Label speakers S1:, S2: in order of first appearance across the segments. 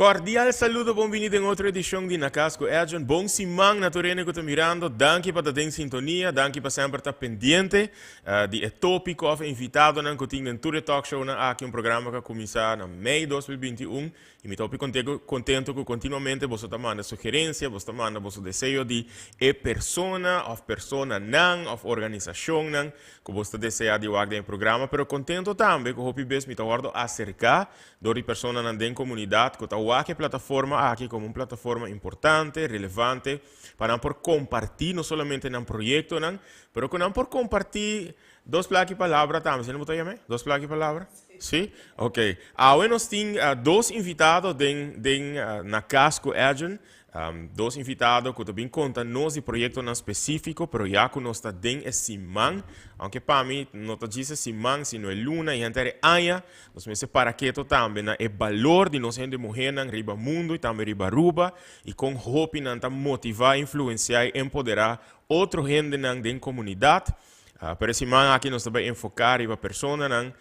S1: Cordial saludo, bon bini den otro edicion di Na Cas cu Edjean. Bon siman na tur hende cu ta mirando. Danki pa ta den sintonia, danki pa semper ta pendiente di e topico of e invitadonan cu tin den tur e talkshownan aki. Un programa cu a cuminsa na mei 2021 y mi ta hopi contento cu continuamente boso ta manda sugerencia, boso ta manda boso deseo di e persona of personanan of organisacionnan cu boso ta desea di wak den e programa. Pero contento tambe cu hopi bes mi ta wordo acerca dor di personanan den komunidat ku ta wak e plataforma aki komo un plataforma importante, relevante, pa nan por kompartí no solamente nan proyektonan, pero ku nan por kompartí dos plaki palabra tambe. Asina bo ta yam'é? Dos plaki palabra? Sí? Oké. Awe nos tin dos invitado den den Na Kas ku Edjean. Dos invitado ku ta bin konta nos di proyektonan spesífiko, pero ya ku nos ta den e siman, aunke pa mi no ta djis e siman, sino e luna i henter e aña, nos mester para keto tambe na e balor di nos hende muhénan riba mundu i tambe riba Aruba i kon hopi nan ta motivá, influensiá i empoderá otro hendenan den komunidat. Pero e siman aki nos ta bai enfoká riba personanan,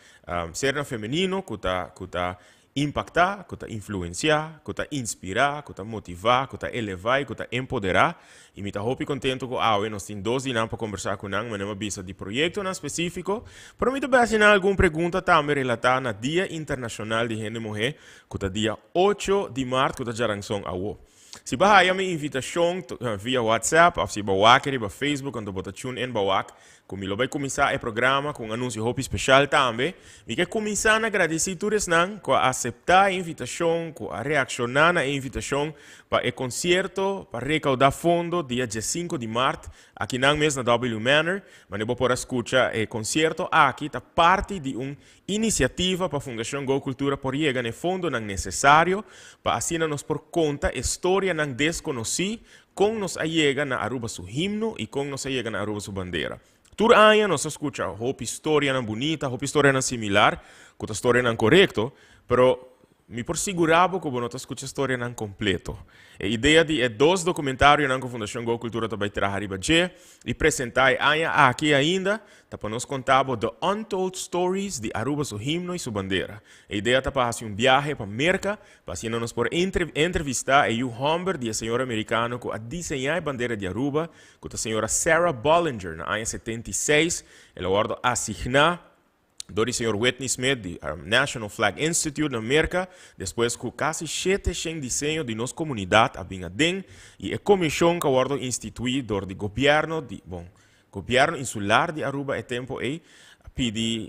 S1: sernan femenino ku ta ku ta Impaktá, ku ta influensiá, ku ta inspirá, ku ta motivá, ku ta elevá i ku ta empoderá. I mi ta hopi kontentu ku awe nos tin dos di nan pa kombersá ku nan. Manera mi a bisa di proyektonan spesífiko, pero mi ta bai hasi nan algun pregunta tambe relatá na Dia Internashonal di Hende Muhé, ku ta dia ocho di mart, ku ta djaranson awo. Si bo haya mi invitashon via WhatsApp òf si bo wak riba Facebook anto bo ta tune in bo wak ku mi lo bai kuminsá e programa ku un anunsio hopi speshal tambe. Mi ke kuminsá na gradisí tur esnan ku a aseptá e invitashon, ku a reakshoná na e invitashon pa e konsierto pa rekaudá fondo dia diesinku di mart akinan mes na W Manor. Manera bo por a skucha e konsierto aki ta parti di un Inisiativa pa Fundashon Go Cultura por yega na e fondonan nesesario pa asina nos por konta e storianan deskonosí kon nos a yega na Aruba su himno i kon nos a yega na Aruba su bandera. Tur aña nos ta skucha hopi storianan bunita, hopi storianan similar ku ta storianan korekto, pero Mi por sigurá bo ku bo no ta skucha storianan kompleto. E idea di e dos dokumentarionan ku Fundashon Go Kultura ta bai traha riba dje i presentá e aña aki ainda ta pa nos konta bo the untold stories di Aruba su himno i su bandera. E idea ta pa hasi un biahe pa Merka pa asina nos por entrevistá e yu hòmber di e señora merikano ku a diseñá e bandera di Aruba ku ta señora Sarah Bollinger na aña 76. El a wòrdu asigná Dor di señor Whitney Smith di National Flag Institute na Merka, despues ku kasi 700 diseño di nos komunidat a bin aden i e komishon ku a wòrdu instituí dor di gobièrnu di, bon, gobièrnu insular di Aruba e tempu ei, a pidi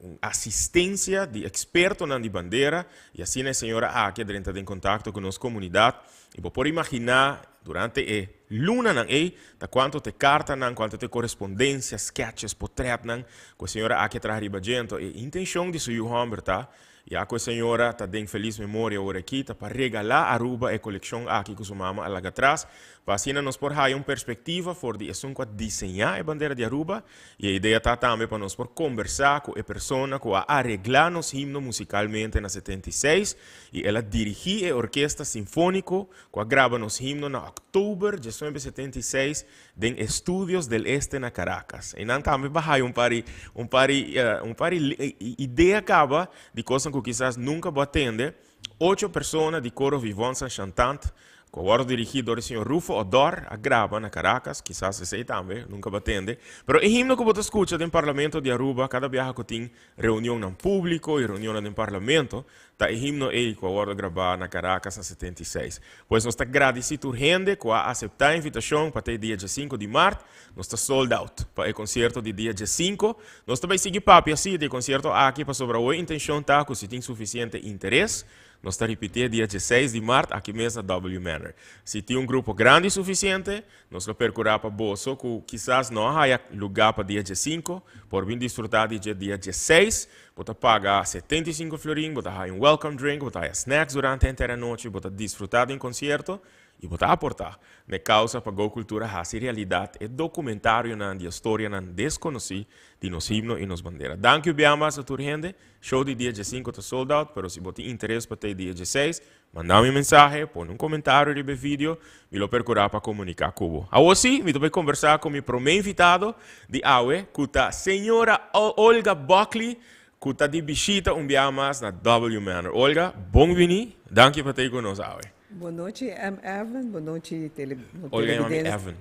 S1: un asistensia di ekspertonan di bandera i asina e señora aki a drenta den kontakto ku nos komunidat i bo por imaginá Durante e lunanan ei, ta kuantu t'e kartanan, kuantu t'e korespondensia, sketches, potretnan ku e señora aki a traha riba dje. Anto e intenshon di su yu hòmber ta, ya ku e señora ta den felis memoria ora aki, ta pa regalá Aruba e kolekshon aki ku su mama a laga atras, pa asina nos por haya un perspektiva for di esun ku a diseñá e bandera di Aruba. I e idea ta tambe pa nos por kombersá ku e persona ku a areglá nos himno musikalmente na 76 i el a dirigí e orkesta sinfóniko ku a graba nos himno na òktober 1976 den Estudios del Este na Caracas. Einan tambe bo a haya un par di un par di un par di idea kaba di kosnan ku kisas nunka bo a tende. Ocho persona di Coro Vivant San Chantant, ku a wòrdu dirigí dor di señor Rufo Odor, a graba na Caracas. Kisas esei tambe nunka bo a tende. Pero e himno ku bo ta skucha den Parlamento di Aruba kada biaha ku tin reunionnan públiko i reunionnan den Parlamento, Ta e himno ei ku a wòrdu grabá na Caracas na 76. Pues nos ta gradisí tur hende ku a aseptá e invitashon pa ta e dia 15 di mart. Nos ta sold out pa e konsierto di dia 15. Nos ta bai sigui papia sí di e konsierto aki pasobra awor e intenshon ta ku si tin sufisiente interes, nos ta ripití e dia 16 di mart aki mes na W Manor. Si tin un grupo grandi sufisiente, Nos lo percura pa boso cu kisas no a haya luga pa dia 15, por bin disfruta di dje dia 16. Bo ta paga 75 florin, bo ta haya un welcome drink, bo ta haya snacks durante henter anochi, bo ta disfruta di un concierto y bo ta aporta n'e causa pa Go Cultura haci realidad e documentarionan di e storianan desconoci di nos himno y nos bandera. Danki biamas a tur hende. Show di dia 15 ta sold out, pero si bo tin interes pa t'e dia 16, Manda mi un mensahe, pone un comentario riba e video, mi lo percura pa comunica cu bo. Awor si, mi ta bay conversa cu mi prome invitado di awe, cu ta señora Olga Buckley, Ku ta di bishita un biaha mas na W Manor. Olga, bon bini. Danki pa ta ku nos awe.
S2: Bon nochi, M. Evan. Bon nochi, tele
S1: Olga yama mi Evan.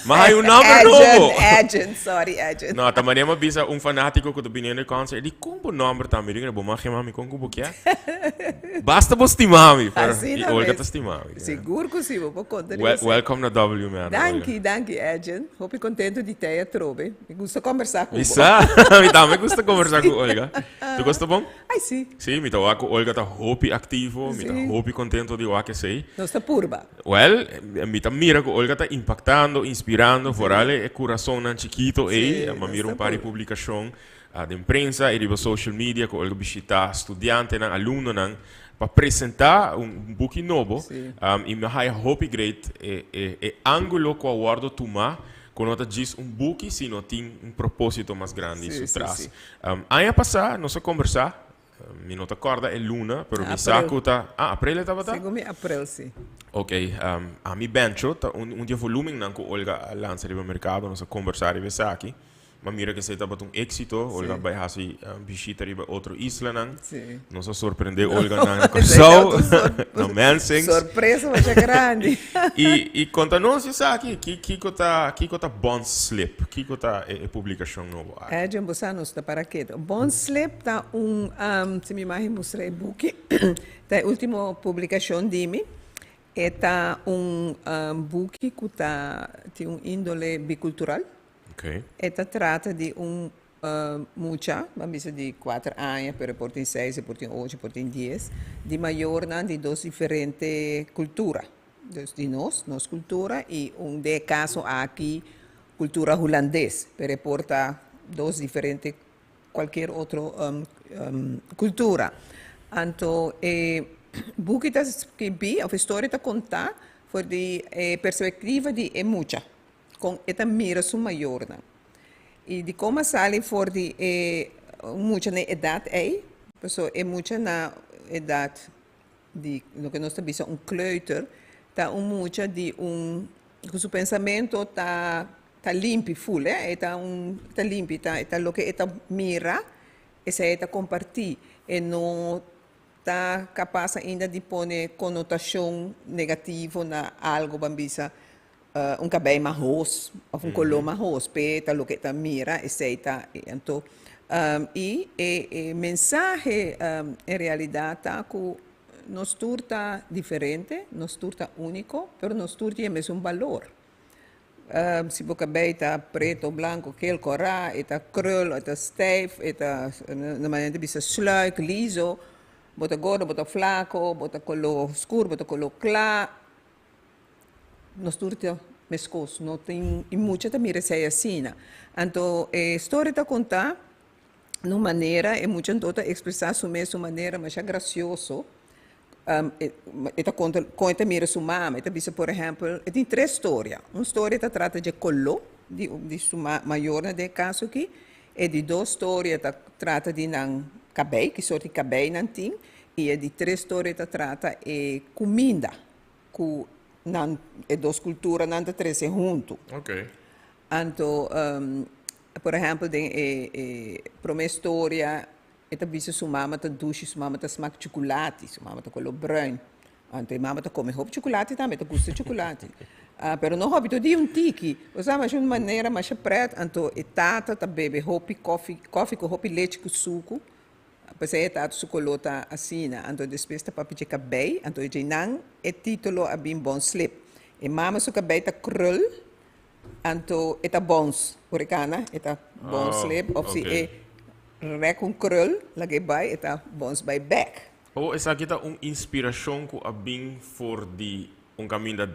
S1: Ma hay un nomber nobo.
S2: Agent, sorry, Agent.
S1: No, ta manera mi bisa un fanátiko ku ta biniendo e concert. Di kon bo nomber ta? Mi di bo mag yama mi kon ku bo kier. Basta bo stima mi. Pero
S2: Asina
S1: i Olga
S2: mes.
S1: ta stima mi.
S2: Sigur ku si, bo por konta riba
S1: Wel,
S2: esei.
S1: welcome na W Manor, Olga.
S2: Danki, danki, Agent. Hopi kontentu di tei atrobe. Mi gusta kombersá ku
S1: Mi
S2: bo.
S1: sa, mi tambe gusta kombersá ku Olga. Tu gusta bon?
S2: Ai, si.
S1: Sí, mi ta wak ku Olga ta hopi aktivo, mi ta
S2: Sí.
S1: hopi kontento di wak esei.
S2: Nos ta purba.
S1: Wel, mi ta mira ku Olga ta impaktando, inspirando, vooral e kurasonnan chikito ei.
S2: Sí,
S1: Mi a
S2: nos
S1: mira
S2: ta
S1: un par di
S2: purba.
S1: publikashon den prensa i riba social media ku Olga bishitá studiantenan, alumnonan, pa presentá un buki nobo.
S2: Sí.
S1: I mi a haya hopi great e ángulo ku a wòrdu tumá Ku no ta djis un buki, sino tin un propósito mas grandi su tras. Aña pasá nos a kombersá, mi no ta kòrda e luna, pero mi sa ku ta, ah, aprel e tabata?
S2: Segun mi aprel, si.
S1: Ok, Ami Bencho ta un di e volúmennan ku Olga a lansa riba merkado, nos a kombersá riba esaki. Mi a mira ku esei tabata un éksito, Olga a bai hasi bishita riba otro islanan. Nos a sorprendé Olga na Kòrsou, na Mensings.
S2: Sorpresa masha grandi.
S1: I konta nos esaki, kiko ta kiko ta Bon Slip? Kiko ta e publikashon nobo aki?
S2: Edjean, bo sa nos ta para ketu. Bon Slip ta un, si mi mahi mustra e buki, ta e último publikashon di mi. E ta un buki ku ta tin un índole bikultural. E ta trata di un mucha, ban bisa di kuater aña, pero e por tin seis, e por tin ocho, e por tin dies, di mayornan di dos diferente kultura. Dus di nos, nos kultura i un den e kaso aki kultura hulandes, pero e por ta dos diferente kualkier otro kultura. Anto e buki ta skibí òf e storia ta kontá for di e perspektiva di e mucha. Kon e ta mira su mayornan. I di kon a sali for di e mucha na e edat ei, pasobra e mucha na edat di loke nos ta bisa un kleuter, ta un mucha di un ku su pensamentu ta ta limpi ful, e ta un ta limpi, ta ta loke e ta mira esei e ta kompartí, e no ta kapas ainda di pone konotashon negativo na algu, ban bisa un kabei mahos of un koló mahos p'e ta loke e ta mira esei ta e anto i e e mensahe en realidat ta ku nos tur ta diferente nos tur ta úniko pero nos tur tin e mesun balor si bo kabei ta preto blanko gel kòrá e ta krul e ta stijf e ta na manera di bisa sluik liso bo ta gordo bo ta flako bo ta koló skur bo ta koló kla. Nos tur ta meskos, no tin i mucha ta mira esei asina. Anto e storia ta kontá na un manera, e mucha anto ta ekspresá su mes un manera masha grasioso. E ta konta kon e ta mira su mama, e ta bisa por ehèmpel, e tin tres storia. Un storia ta trata dje koló di di su mayornan den e kaso aki, e di dos storia ta trata di nan kabei, ki sorti kabei nan tin, i e di tres storia ta trata e kuminda. Ku nan e dos kulturanan ta trese huntu. Anto por ehèmpel den e e promé storia e ta bisa su mama ta dushi, su mama ta smak chukulati, su mama ta kolo bruin. Anto e mama ta kome hopi chukulati tambe, e ta gusta chukulati. Pero no hopi, tur dia un tiki. Osea masha un manera masha prèt. Anto e tata ta bebe hopi kòfi, kòfi ku hopi lechi ku suku. P'esei e tata su koló ta asina. Anto despues ta papia dje kabei, anto dje nan e título a bin Bon Slip. E mama su kabei ta krul, anto e ta bons. Por e kana e ta bon slip, òf si e rèk un krul laga e bai, e ta bons bai bèk.
S1: Oh, esaki ta un inspirashon ku a bin for di un kaminda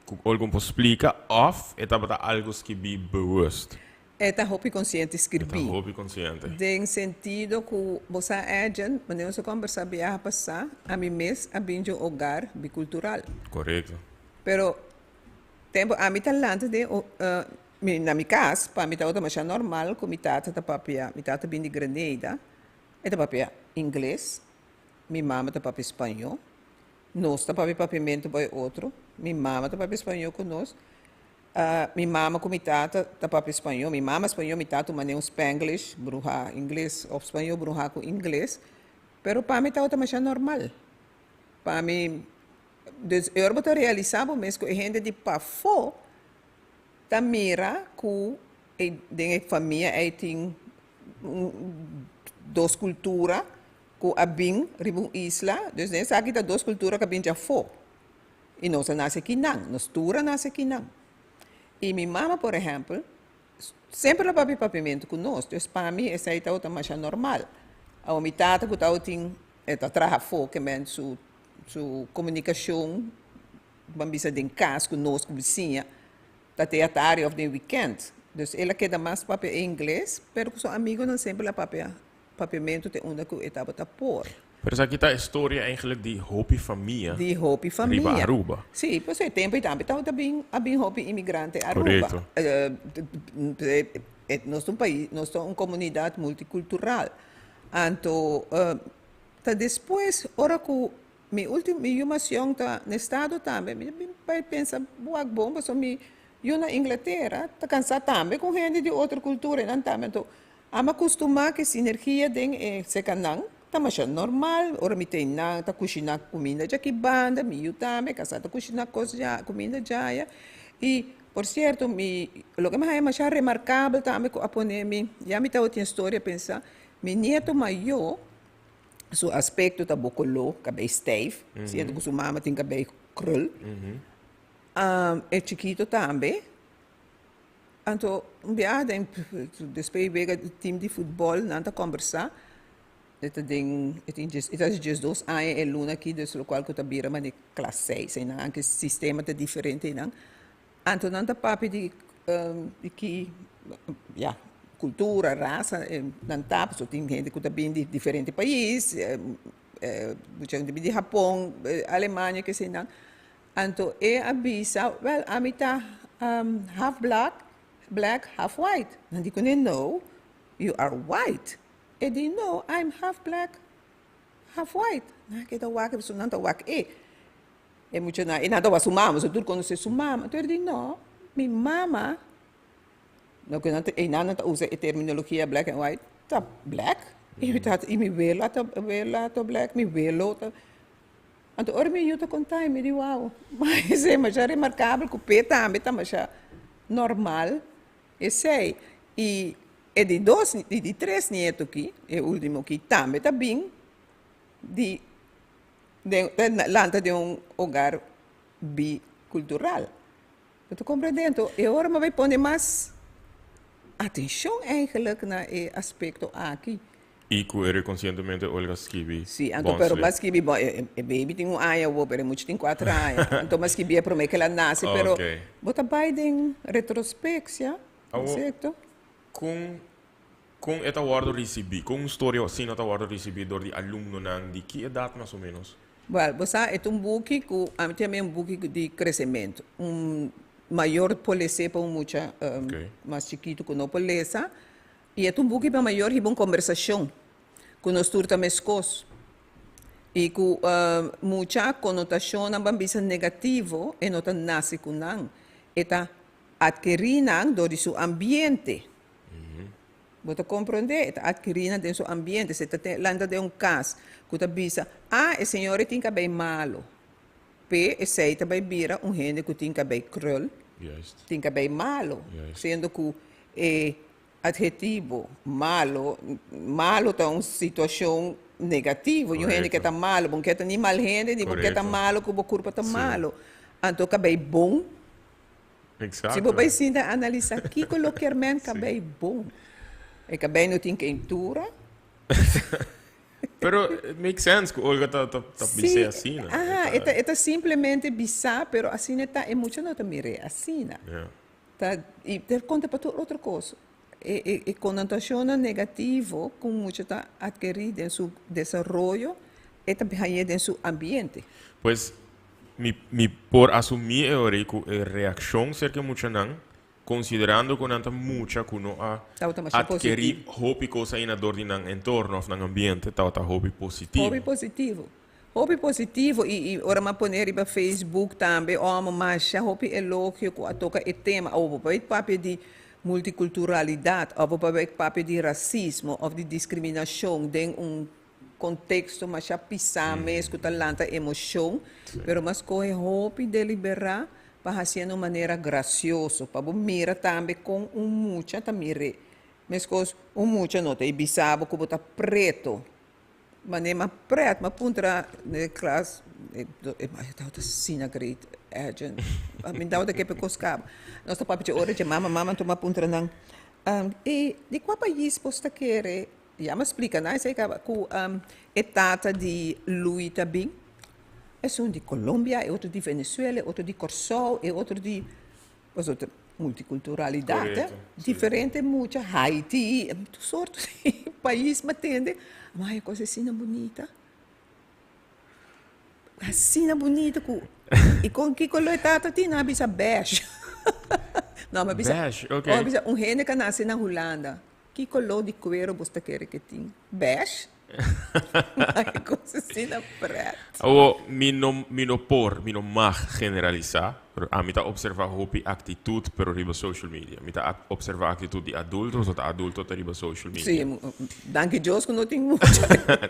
S1: ku algun por splika òf e tabata algu skibí bewust?
S2: E ta hopi konsiente skirbí.
S1: E ta hopi konsiente.
S2: Den sentido ku bo sa Edjean, manera nos a kombersá biaha pasá, ami mes a bin dje un hogar bikultural.
S1: Korekto.
S2: Pero tempu ami ta lanta den mi na mi kas, pa mi tabata masha normal ku mi tata ta papia, mi tata bin di Grenada, e ta papia ingles, mi mama ta papia spañó, nos ta papia papiamentu bai otro, mi mama ta papia spañó ku nos. Mi mama ku mi tata ta papia spañó. Mi mama spañó, mi tata manera un spanglish, bruhá ingles òf spañó bruhá ku ingles. Pero pa mi tabata masha normal. Pa mi, dus e ora bo ta realisá bo mes ku e hende di pafó ta mira ku e den e famia ei tin un dos kultura ku a bin riba un isla. Dus den esaki ta dos kultura ku a bin djafó. I nos a nase akinan, nos tur a nase akinan. I mi mama, por ehèmpel, semper lo papia papiamentu ku nos, dus pa mi esei tabata masha normal. Awor mi tata ku tabatin, e ta traha afó, ke men su su komunikashon, ban bisa den kas ku nos ku bisiña, ta te atardi òf den wikènt. Dus el a keda mas papia ingles, pero ku su amigonan semper el a papia Papiamentu te unda ku e tabata por.
S1: Pero esaki ta e storia eigenlijk di hopi famia
S2: Di hopi famia.
S1: riba Aruba.
S2: Sí, pues e tempo ei tambe tabata bin, a bin hopi imigrante Aruba.
S1: Korekto.
S2: Nos ta un pais, nos ta un komunidat multikultural. Anto ta despues ora ku mi ultimo, mi yu mas yòn ta na estado tambe, mi bin bai pensa wak bon pasobra mi yu na Inglatera ta kansa tambe ku hende di otro kultura, nan tambe. Anto Ami a kustumá ku e sinergia den e sekanan ta masha normal. Ora mi ta einan ta kushiná kuminda djaki banda, mi yu tambe kasá ta kushiná kos dja, kuminda djaya. I por sierto mi loke mi haña masha remarkabel tambe ku a pone mi, ya mi tabatin e storia pensa, mi nieto mayó su aspekto ta bo koló, kabei stijf, siendo ku su mama tin kabei krul. E chikito tambe. Anto un biaha den despues di wega di team di futbol nan ta kombersá e ta den e tin djes e ta djesdos aña e luna aki dus lokual ku ta bira manera klas seis einan anke sistema ta diferente einan anto nan ta papia di di ki ya kultura rasa nan ta pasobra tin hende ku ta bini di diferente pais mucha hende ta bini di Hapon Alemania keseinan. Anto e a bisa, Wel, ami ta half black, black, half white. Nan di kuné, No, you are white. E di, No, I'm half black, half white. Nan a keda wak, pasobra nan ta wak e. E muchanan, e nan ta wak su mama, pasobra tur konosé su mama. Anto e di, No, mi mama, no ku nan ta, einan nan ta usa e terminologia black and white, ta black. I mi tata, i mi wela ta, wela ta black, mi welo ta. Anto ora mi yu ta konta mi di wou, ma esei masha remarkabel ku p'e tambe ta masha normal esei. I e di dos i di tres nieto ki, e ultimo ki tambe ta bin di den lanta den un hogar bikultural. Bo ta komprende? Anto e ora mi a bai pone mas atenshon eigenlijk na e aspekto aki.
S1: I ku e rekonsientemente Olga skibi
S2: Sí, anto pero m'a skibi bon e e baby tin un aña awor pero e mucha tin kuater aña. Anto m'a skibi e promé ku el a nase pero bo ta bai den retrospeksia,
S1: Awor, kon kon e ta wòrdu risibí? Kon un storia asina ta wòrdu risibí dor di alumnonan di ki edat mas o ménos?
S2: Wèl, bo sa e ta un buki ku ami ta yama e un buki di kresementu. Un mayor por les'é pa un mucha mas chikitu ku no por lesa. I e ta un buki pa mayor hiba un kombersashon ku nos tur ta meskos i ku mucha konotashonnan ban bisa negativo e no ta nase ku nan, e ta atkerí nan dor di su ambiente. Bo ta komprondé? E ta atkerí nan den su ambiente. Si e ta lanta den un kas ku ta bisa, ah e señor e tin kabei malu, p'e esei ta bai bira un hende ku tin kabei krul, tin kabei malu, siendo ku e Adhetivo, malo, malo ta un situacion negativo. Un hende ke ta malo, bo no ke ta ni mal hende, ni bo ke ta malo ku bo kurpa ta malo. Anto kabei bon. Si bo bai sinta analisa kiko lo kier men kabei bon. E kabei no tin keintura.
S1: Pero it makes sense ku Olga ta ta ta bis'é asina.
S2: Aha, e ta e ta simplemente bisa, pero asina e ta, e mucha no ta mir'é asina. Ta i ta konta pa tur otro kos. E e e konotashonnan negativo ku un mucha ta atkerí den su desaroyo, e ta hañ'é den su ambiente.
S1: Pues, mi mi por asumí e ora ei ku e reakshon serka e muchanan, konsiderando ku nan ta mucha ku no a
S2: Tabata masha
S1: atkerí
S2: positivo.
S1: hopi kos ainda dor di nan entorno òf nan ambiente, tabata hopi positivo.
S2: Hopi positivo. Hopi positivo y ora m'a pone riba Facebook tambe omo masha hopi elogio cu a toca e tema. Awor bo por bay papia di multiculturalidad of bo por bay papia di racismo of di discriminacion den un contexto masha pisa mes cu ta lanta emocion, pero m'a scoge hopi delibera pa hacié na un manera gracioso pa bo mira tambe con un mucha ta mir'é. Mescos un mucha no ta e bisa bo cu bo ta preto. Manera m'a pret, m'a puntra den e klas, e tabata asina great, Edjean. Mi tabata ke pa e kos kaba. Nos ta papia dje ora dje mama, mama anto m'a puntra nan, E di kua pais bos ta kere? Ya m'a splika nan esei kaba ku e tata di Louis ta bin. Esun di Colombia, e otro di Venezuela, e otro di Kòrsou, e otro di. Pasobra ta multiculturalidad, eh? Diferente mucha, Haiti, tur soort di pais mi a tende. Ma e cos asina bunita. Asina bunita cu, y con ki color e tata tin? Nan a bisa beige. No, mi a bisa,
S1: Beige, ok.
S2: Oh, a bisa un hende cu a nace na Hulanda, ki color di cuero bo ta kere cu e tin? Beige? Ma e cos asina pret.
S1: Awo, mi no, mi no por, mi no mag generalisá, pero ami ta observá hopi actitud pero riba social media. Mi ta observá actitud di adulto, pasobra ta adulto ta riba social media.
S2: Sí, danki Dios cu no tin mucha.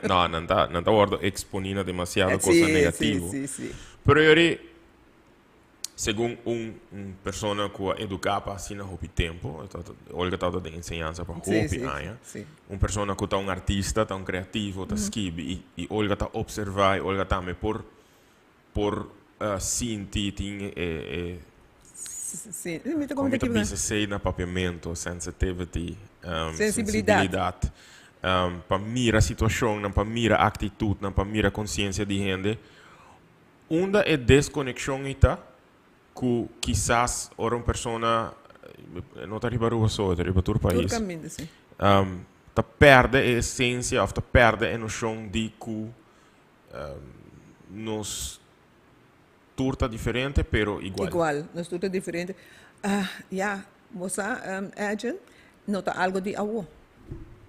S1: No, nan ta, nan ta wordo exponí na demasiado cosnan negativo.
S2: Sí, sí, sí.
S1: Pero yori, Segun un un persona ku a eduká pa asina hopi tempu, Olga tabata den enseñansa pa hopi aña, un persona ku ta un artista, ta un kreativo, ta skibi i i Olga ta opservá i Olga tambe por por sinti tin e e komo mi ta bisa esei na papiamentu, sensitivity, sensibilidat pa mira situashonnan, pa mira aktitutnan, pa mira konsiensia di hende. Unda e deskonekshon ei ta ku kisas ora un persona, no ta riba Aruba so, e ta riba tur
S2: Tur
S1: pais,
S2: kaminda, si.
S1: ta pèrdè e esensia òf ta pèrdè e noshon di ku nos tur ta diferente pero igual.
S2: Igual, nos tur ta diferente. Ya, bo sa, Edjean, no ta algo di awo.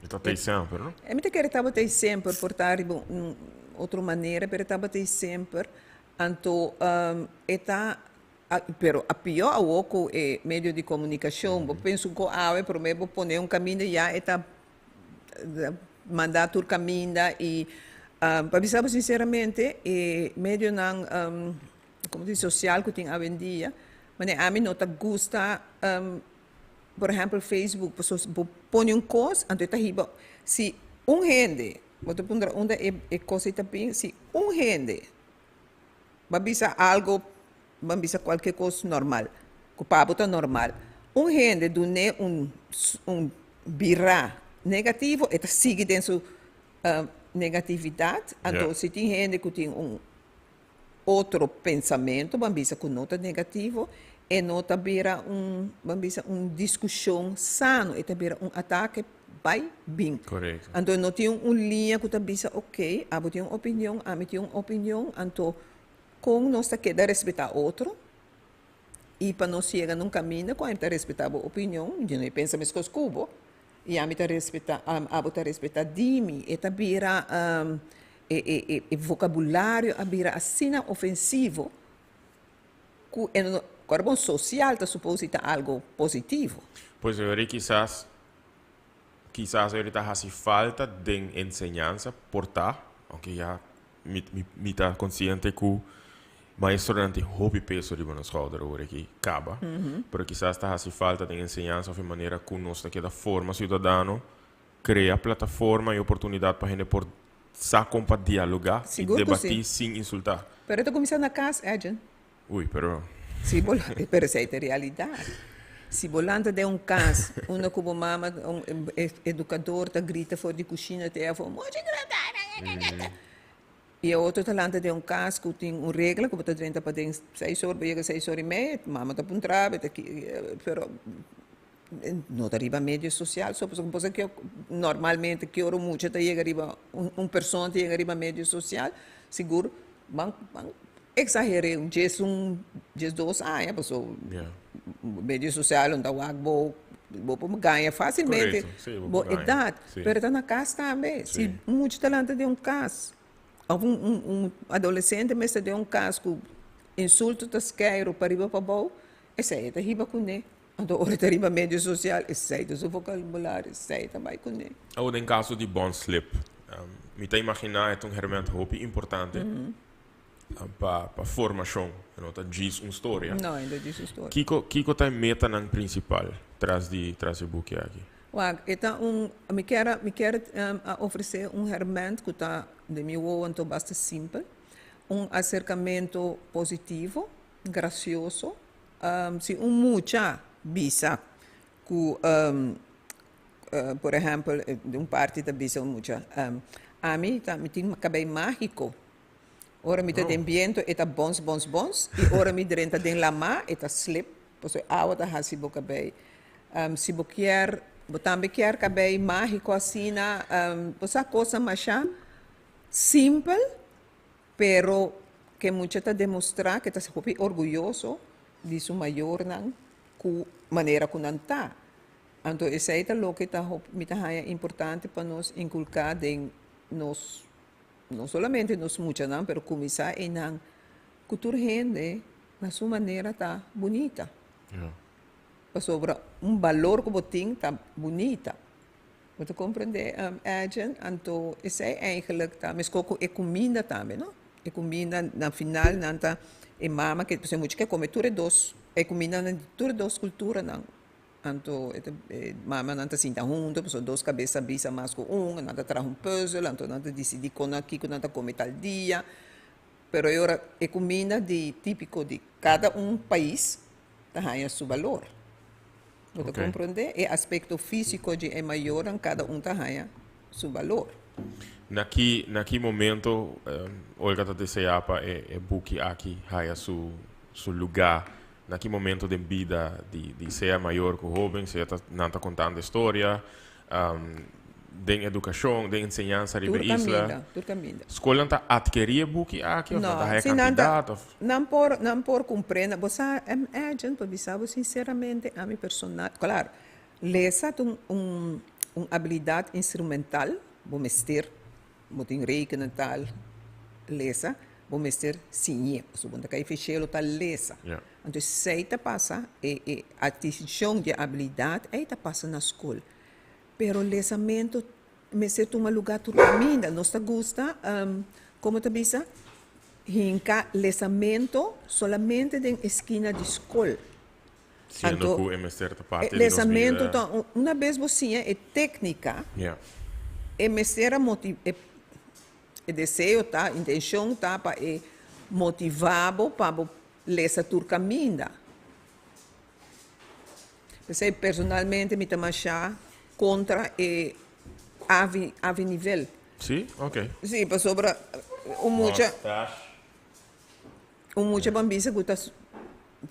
S1: E ta tei semper, no?
S2: E mi ta kere tabata ei semper, por ta riba un otro manera, pero e tabata ei semper. Anto e ta, pero a pió awo ku e medio di komunikashon. Bo pensa un ko awe, promé bo pone un kaminda ya e ta manda tur kaminda i pa bisa bo sinseramente e medionan komo ta di sosial ku tin awendia, manera ami no ta gusta. Por ehempel Facebook, pasobra bo pone un kos, anto e ta hiba, si un hende, bo ta puntra unda e e kos ei ta bin, si un hende ba bisa algo, ban bisa kualke kos normal, ku pa bo ta normal, un hende dun'é un un birá negativo, e ta sigui den su negatividat, anto si tin hende ku tin un otro pensamentu, ban bisa ku no ta negativo, e no ta bira un, ban bisa un diskushon sano, e ta bira un atake bai bin.
S1: Korekto.
S2: Anto no tin un liña ku ta bisa ok, abo tin un opinion, ami tin un opinion, anto kon nos ta keda respetá otro i pa nos yega na un kaminda ku ami ta respetá bo opinion, mi no pensa meskos ku bo, i ami ta respetá, abo ta respetá di mi, e ta bira E vocabulario a bira asina ofensivo cu e no, cuerpo social ta supos di ta algo positivo.
S1: Pues ahora kisas, kisas ahora ta haci falta den enseñansa por ta, aunke ya mi, mi, mi ta consciente cu maestronan tin hopi peso riba nos schouder ahora aki caba, pero kisas ta haci falta den enseñansa of e manera cu nos ta keda forma ciudadano Crea plataforma y oportunidad pa hende por sa con pa dialoga y
S2: Sigur cu
S1: debati
S2: si.
S1: sin insulta.
S2: Pero e ta cuminsa na cas, Edjean.
S1: Uy, pero.
S2: Si bo, pero esey ta e realidad. Si bo lanta den un cas unda cu bo mama, un educador ta grita for di cushina te afo, Mucho grita! Y e otro ta lanta den un cas cu tin un regla cu bo ta drenta paden seis or, bo yega seis or y media, mama ta puntra bo, ta ki, pero. No ta riba medio social so, pasobra bo sa ke normalmente ke ora un mucha ta yega riba, un persona ta yega riba medio social, sigur ban ban exager'é un djes un djes dos aña, pasobra medio social lo ta wak bo, bo por gaña facilmente bo edat, pero ta na kas tambe, si un mucha ta lanta den un kas. Of un un un adolescente mester den un cas cu insulto ta skeiru pariba pabou, esei e ta hiba cune. Anto ora ta riba medio social, esei ta su vocabulario, esei ta bai cune.
S1: Awor den caso di bon slip, mi ta imagina e ta un herment hopi importante pa pa formacion, e no ta djis un storia.
S2: No, e no ta djis un storia.
S1: Kico kico ta e metanan principal tras di tras e buki aki?
S2: Wak, e ta un, mi kier a mi kier a ofrece un herment cu ta den mi wowo anto basta simpel, un acercamento positivo, gracioso. Si un mucha bisa ku, por ehèmpel, di un parti ta bisa un mucha, Ami ta mi tin kabei mágiko. Ora mi ta den biento e ta bons bons bons i ora mi drenta den lamá e ta slip, pasobra e awa ta hasi bo kabei. Si bo kier, bo tambe kier kabei mágiko asina, bo sa kosnan masha simpel. Pero ke mucha ta demostrá ke ta hopi orguyoso di su mayornan ku manera ku nan ta. Anto esei ta loke ta mi ta haña importante pa nos inkulká den nos, no solamente nos muchanan, pero kuminsá einan ku tur hende na su manera ta bunita. Pasobra un balor ku bo tin ta bunita. Bo ta comprende Edjean? Anto esey eigenlijk ta mesco cu e cuminda tambe no. E cuminda na final nan ta e mama ke pasobra mucha ke come tur e dos e cumindanan di tur e dos culturanan. Anto e ta e mamanan ta sinta hunto pasobra dos cabes ta bisa mas cu un, nan ta traha un puzzel anto nan ta dicidi con nan kico nan ta come tal dia. Pero e ora e cuminda di tipico di cada un pais ta haña su balor. Bo ta komprondé? E aspekto físiko dje e mayornan kada un ta haña su balor.
S1: Na ki na ki momento Olga ta deseá pa e e buki aki haya su su lugá? Na ki momento den bida di di sea mayor ku hóben, sea ta nan ta kontando e storia, Den edukashon, den enseñansa riba e isla.
S2: Tur kaminda, tur kaminda.
S1: Skolnan ta atkerí e buki aki òf nan ta haya kantidat òf?
S2: Nan por, nan por kumpré. Bo sa, Edjean, pa bisa bo sinseramente, ami personal, klaro, lesa ta un un un abilidat instrumental, bo mester, bo tin rekenen tal, lesa, bo mester siñ'é, pasobra bo no ta kai feshelo ta lesa. Anto esei ta pasa, e e atkisishon di e abilidat ei ta pasa na skol. Pero lesamento mester tuma luga tur caminda. Nos ta gusta, como ta bisa, hinca lesamento solamente den esquina di scol.
S1: Siendo cu e mester ta parti di nos bida.
S2: Lesamento ta, una bes bo siña e tecnica, e mester a motiva, e deseo ta, intencion ta pa e motiva bo pa bo lesa tur caminda. P'esei personalmente mi ta masha kontra e avi avi nivel.
S1: Sí? Ok.
S2: Sí, pasobra un mucha un mucha ban bisa ku ta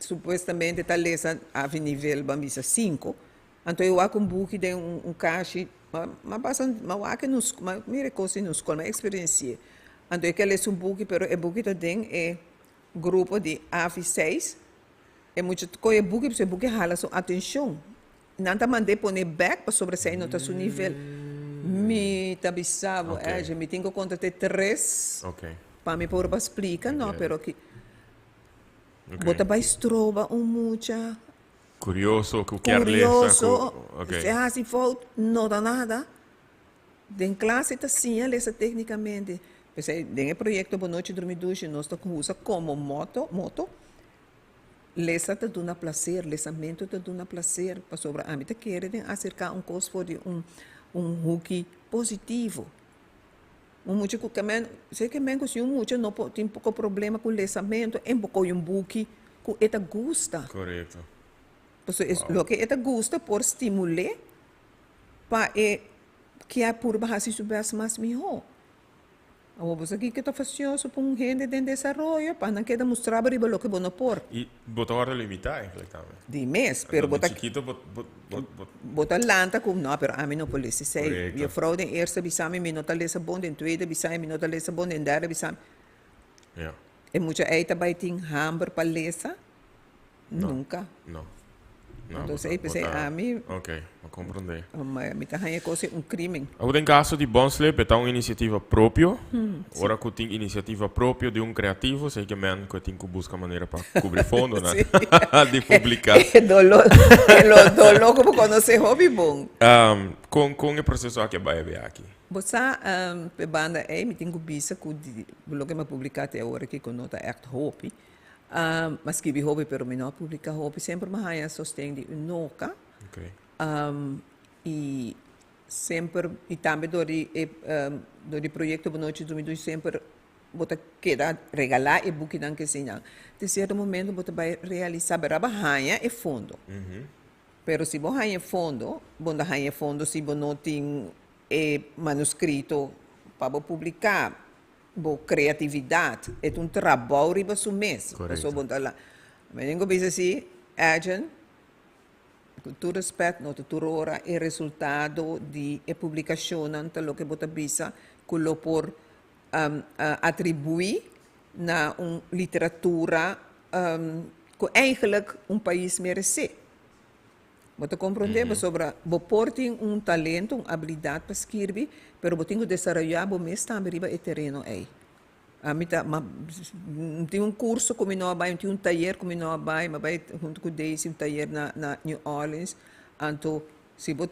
S2: supuestamente ta lesa avi nivel ban bisa sinku, anto e wak un buki den un kashi, m'a pasa m'a wak e m'a mira e kos den skol, m'a eksperensi'é. Anto e ke lesa un buki pero e buki ta den e grupo di avi seis. E mucha ta kohe e buki pasobra e buki hala su atencion. Nan ta mand'é pone bek pasobra esei no ta su nivel. Mi ta bisa bo, Edje, mi tin ku konta te tres pa mi por ba splika, no, pero ki bo ta bai stroba un mucha.
S1: Kurioso, ku kier lesa.
S2: Kurioso, si e hasi fout, no ta nada. Den klas e ta siña lesa teknikamente. P'esei den e proyekto Bo Nochi Drumi Dushi nos ta usa komo moto, moto, Lesa ta duna placer, lesamento ta duna placer, pasobra ami ta kere den acerca un cos for di un un huki positivo. Un mucha cu ke men, se ke men cu si un mucha no por tin poco problema cu lesamento, en bo coge un buki cu e ta gusta.
S1: Correcto.
S2: Pasobra es loke e ta gusta por stimul'é pa e kier purba haci su best mas miho. Awor bo sa kiko ta fasioso pa un hende den desaroyo pa nan keda mustra bo riba loke bo no por.
S1: I bo ta wòrdu limitá eigenlijk tambe.
S2: Di mes, pero bo ta.
S1: Di chikito bo bo bo.
S2: Bo ta lanta ku no, pero ami no por lesa esei.
S1: Korekto.
S2: Jufrou den eerste bisa mi, mi no ta lesa bon, den tweede bisa mi, mi no ta lesa bon, den derde bisa mi.
S1: Ja.
S2: E mucha ei ta bai tin hamber pa lesa?
S1: No.
S2: Nunka.
S1: No. No,
S2: Anto esei p'esei ami.
S1: Ok, mi a komprondé.
S2: Mi ta haña e kos ei un krimen.
S1: Awor den kaso di Bonslip e ta un inisiativa propio. Ora ku tin inisiativa propio di un kreativo esei ke men ku e tin ku buska manera pa kubri fondonan di publiká.
S2: E doló, e lo doló ku bo konosé hopi bon.
S1: Kon kon e proseso aki a bai a aki?
S2: Bo sa p'e banda ei mi tin ku bisa ku di loke mi a publiká te awor aki ku no ta ègt hopi. Mi a skibi hopi pero mi no a publiká hopi. Semper mi a haña sosten di Unoca. I semper i tambe dor di e dor di proyekto Bonochi Dumi Dui semper bo ta keda regalá e bukinan ke siña. Te sierto momento bo ta bai realisá bera bo a haña e fondo. Pero si bo haña e fondo, bo no ta haña e fondo si bo no tin e manuskrito pa bo publiká. Bo kreatividat e ta un trabou riba su mes. Pasobra bo ta la. Mi tin ku bisa si, Edjean, ku tur respèt, no ta tur ora e resultado di e publikashonnan ta loke bo ta bisa ku lo por atribuí na un literatura ku eigenlijk un pais meresé. Bo ta komprondé? Pasobra bo por tin un talento, un abilidat pa skirbi, pero bo tin ku desaroyá bo mes tambe riba e tereno ei. Ami ta, ma tin un kurso ku mi no a bai, tin un tayer ku mi no a bai, mi a bai huntu ku Daisy un tayer na na New Orleans. Anto si bo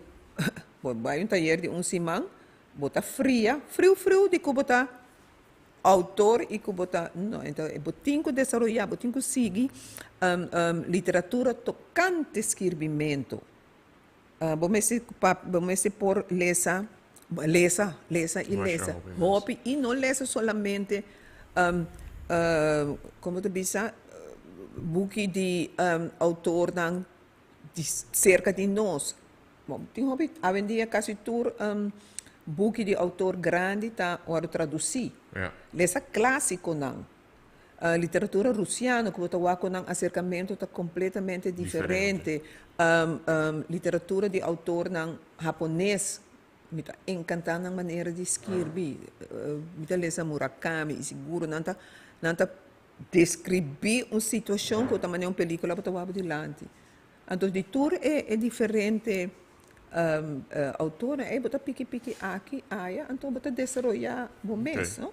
S2: bo bai un tayer di un siman, bo ta fria, friu friu di ku bo ta autor y cu bo ta no ento bo tin cu desaroya bo tin cu sigui literatura tocante skirbimento bo mester bo mester por lesa lesa lesa y lesa hopi y no lesa solamente como ta bisa buki di autornan di cerca di nos Bon, tin hopi, awendia kasi tur buki di outor grandi ta wòrdu tradusí. Lesa klásikonan, literatura rusiano ku bo ta wak ku nan aserkamentu ta kompletamente diferente. Literatura di outornan hapones, mi ta enkantá nan manera di skirbi. Mi ta lesa Murakami i siguro nan ta nan ta deskribí un situashon ku ta manera un pelíkula bo ta wak bo dilanti. Anto di tur e e diferente autornan ey bo ta piki piki aki aya anto bo ta desaroya bo mes no.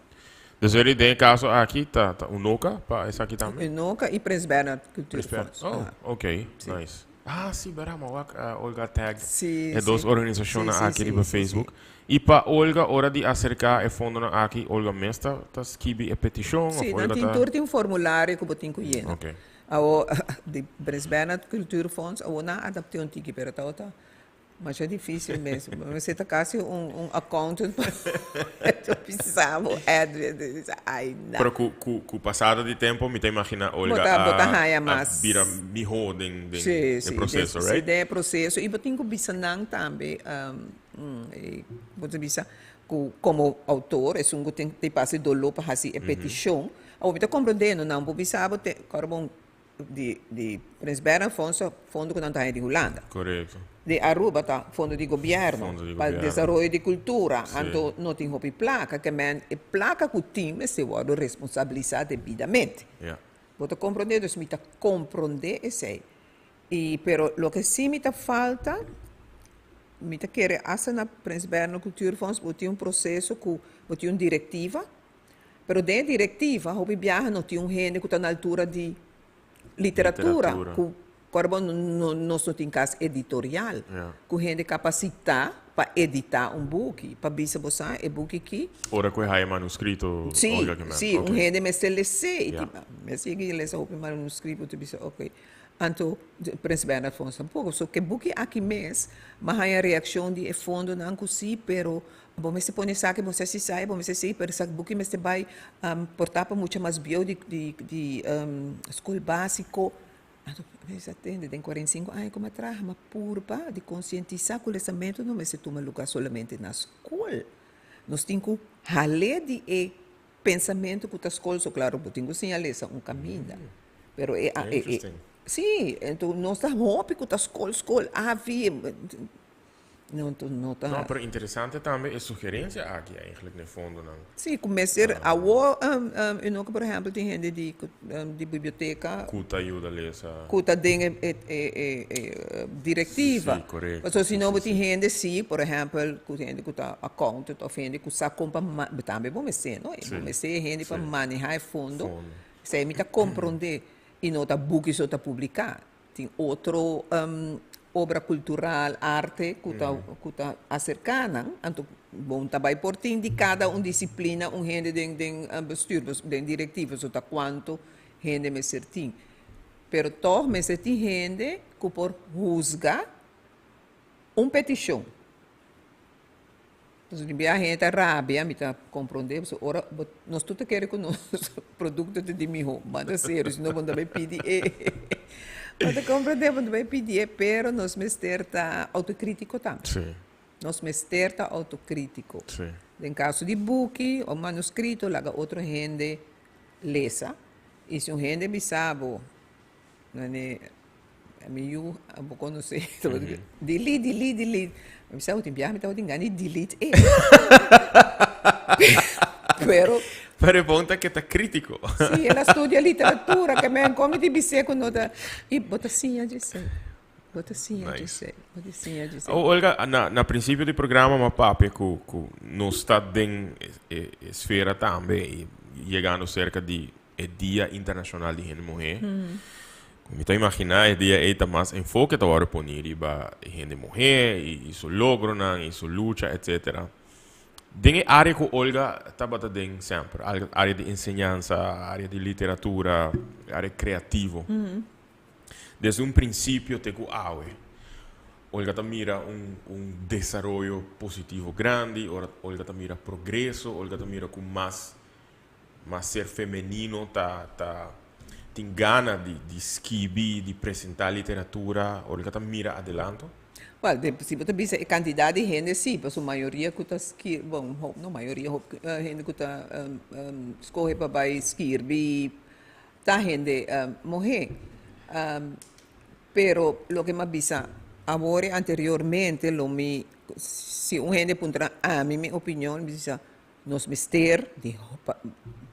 S1: Dus weri den e caso aki ta ta Unoca pa esaki tambe?
S2: Unoca y Prins Bernhard Cultuurfonds.
S1: Oh ok nice. Ah si bera mi a wak Olga tag e dos organisacionnan aki riba Facebook. Y pa Olga ora di acerca e fondonan aki Olga mes ta ta skibi e peticion of
S2: Si
S1: Olga
S2: nan tin
S1: ta.
S2: tur tin un formulario cu bo tin cu yena.
S1: Ok.
S2: Awo di Prins Bernhard Cultuurfonds awo nan a adapte un tiki pero tabata masha dificil mes. Bo mester ta casi un un accountant pa bisa bo Edwin di bisa ay na.
S1: Pero cu cu cu pasado di tempo mi ta imagina Olga
S2: Bo ta bo ta
S1: a
S2: haya
S1: a
S2: mas.
S1: bira miho den den
S2: Si
S1: e
S2: si
S1: proceso
S2: si
S1: right?
S2: den e proceso y bo tin cu bisa nan tambe bo ta bisa cu como autor esun cu tin ta pasa e dolor pa haci e peticion. Awor mi ta comprende no nan por bisa bo te ora bon di di Prins Bernhard Fonds ta fondo cu nan ta haya di Hulanda.
S1: Correcto.
S2: Di Aruba ta fondo di gobierno
S1: Fondo di
S2: pa
S1: gobierno.
S2: desaroyo di cultura.
S1: Si.
S2: Anto no tin hopi placa ke men e placa cu tin mester wordo responsabilisa debidamente.
S1: Ja.
S2: Bo ta comprende? Dus mi ta comprende esey. Y pero loke si mi ta falta, mi ta kere hasta na Prins Bernhard Cultuurfonds bo tin un proceso cu bo tin un directiva, pero den e directiva hopi biaha no tin un hende cu ta na altura di literatura, cu ora bo nos no tin cas editorial, cu hende capacita pa edita un buki, pa bisa bo sa e buki ki.
S1: Ora cu e haya manuscrito
S2: Si,
S1: Olga Jimenez,
S2: si, un
S1: ok.
S2: hende mester lese y tin, mi a sigui lesa hopi manuscrito ta bisa ok. Anto Prins Bernhard Fonds tampoco. So ke buki aki mes m'a haña reaccion di e fondonan cu si, pero bo mester pone esaki, bo mester haci esai, bo mester haci, pero esaki buki mester bay por ta pa mucha mas bieu di di di school basico. Anto mi bisa tende den 45 aña cu m'a traha m'a purba di concientisa cu lesamento no mester tuma lugar solamente na school. Nos tin cu hal'e di e Pensamentu ku ta skol so klaro bo tin ku siña lesa un kaminda pero e a e sí enton nos ta hopi ku ta skol skol avi. No, no ta.
S1: No, pero interesante tambe e sugerencia aki eigenlijk na fondo nan.
S2: Si, cu mester awo um, no, por ehempel, tin hende di biblioteca
S1: Cu ta yuda lesa.
S2: Cu ta den e directiva.
S1: Si, corecto.
S2: So, si no tin hende, si, por ehempel, cu hende cu ta accountant of hende cu sa con pa tambe bo mester, no? Bo mester hende pa maneha e fondo.
S1: Fondo.
S2: Esey mi ta comprende y no ta buki so ta publica. Tin otro obra cultural, arte, cu ta acerca nan. Anto, bon, tambe por tin di cada un disciplina un hende den bestuur, den directiva, so ta cuanto hende mester tin. Pero toch mester tin hende cu por husga un peticion. Anto, di hende ta rabia, mi ta comprende, so ora nos tur kier cu nos producto ta di miho, mas ta serio, si no bo tambe pidi e. Bo ta comprende, bo tambe pidi e, pero nos mester ta autocritico tambe. Nos mester ta autocritico. Den caso di buki of manuscrito, laga otro hende lesa. Y si un hende bisa bo, nane, mi yu, bo conoce, "Delete, delete, delete." Mi sa, tin biaha mi tin gana di delete e. Pero
S1: Pero e punto cu ta critico.
S2: Si, el a studia literatura, kiermen con di bis'e cu no ta y bo ta siña di esey. Bo ta siña di esey. Bo ta siña di esey.
S1: Oh, Olga, na principio di programa m'a papia cu nos ta den esfera tambe y yegando cerca di e Dia Internacional di Hende Muhe. Mi ta imagina e dia ey ta mas enfoke ta wordo poni riba hende muhe y su logronan y su lucha, etc. Den e area cu Olga tabata den semper, area di enseñansa, area di literatura, area creativo. Desde un principio te cu awe, Olga ta mira un desaroyo positivo grandi, Olga ta mira progreso, Olga ta mira cu mas ser femenino ta tin gana di skirbi, di presenta literatura, Olga ta mira adelanto?
S2: Well, si bo bisa e cantidad di hende, si, pasobra mayoria cu ta skirbi, bon, no mayoria, hende cu ta scoge pa bay skirbi, ta hende muhe. Pero loke m'a bisa awor anteriormente, lo mi, si un hende puntra ami mi opinion, mi bisa, nos mester di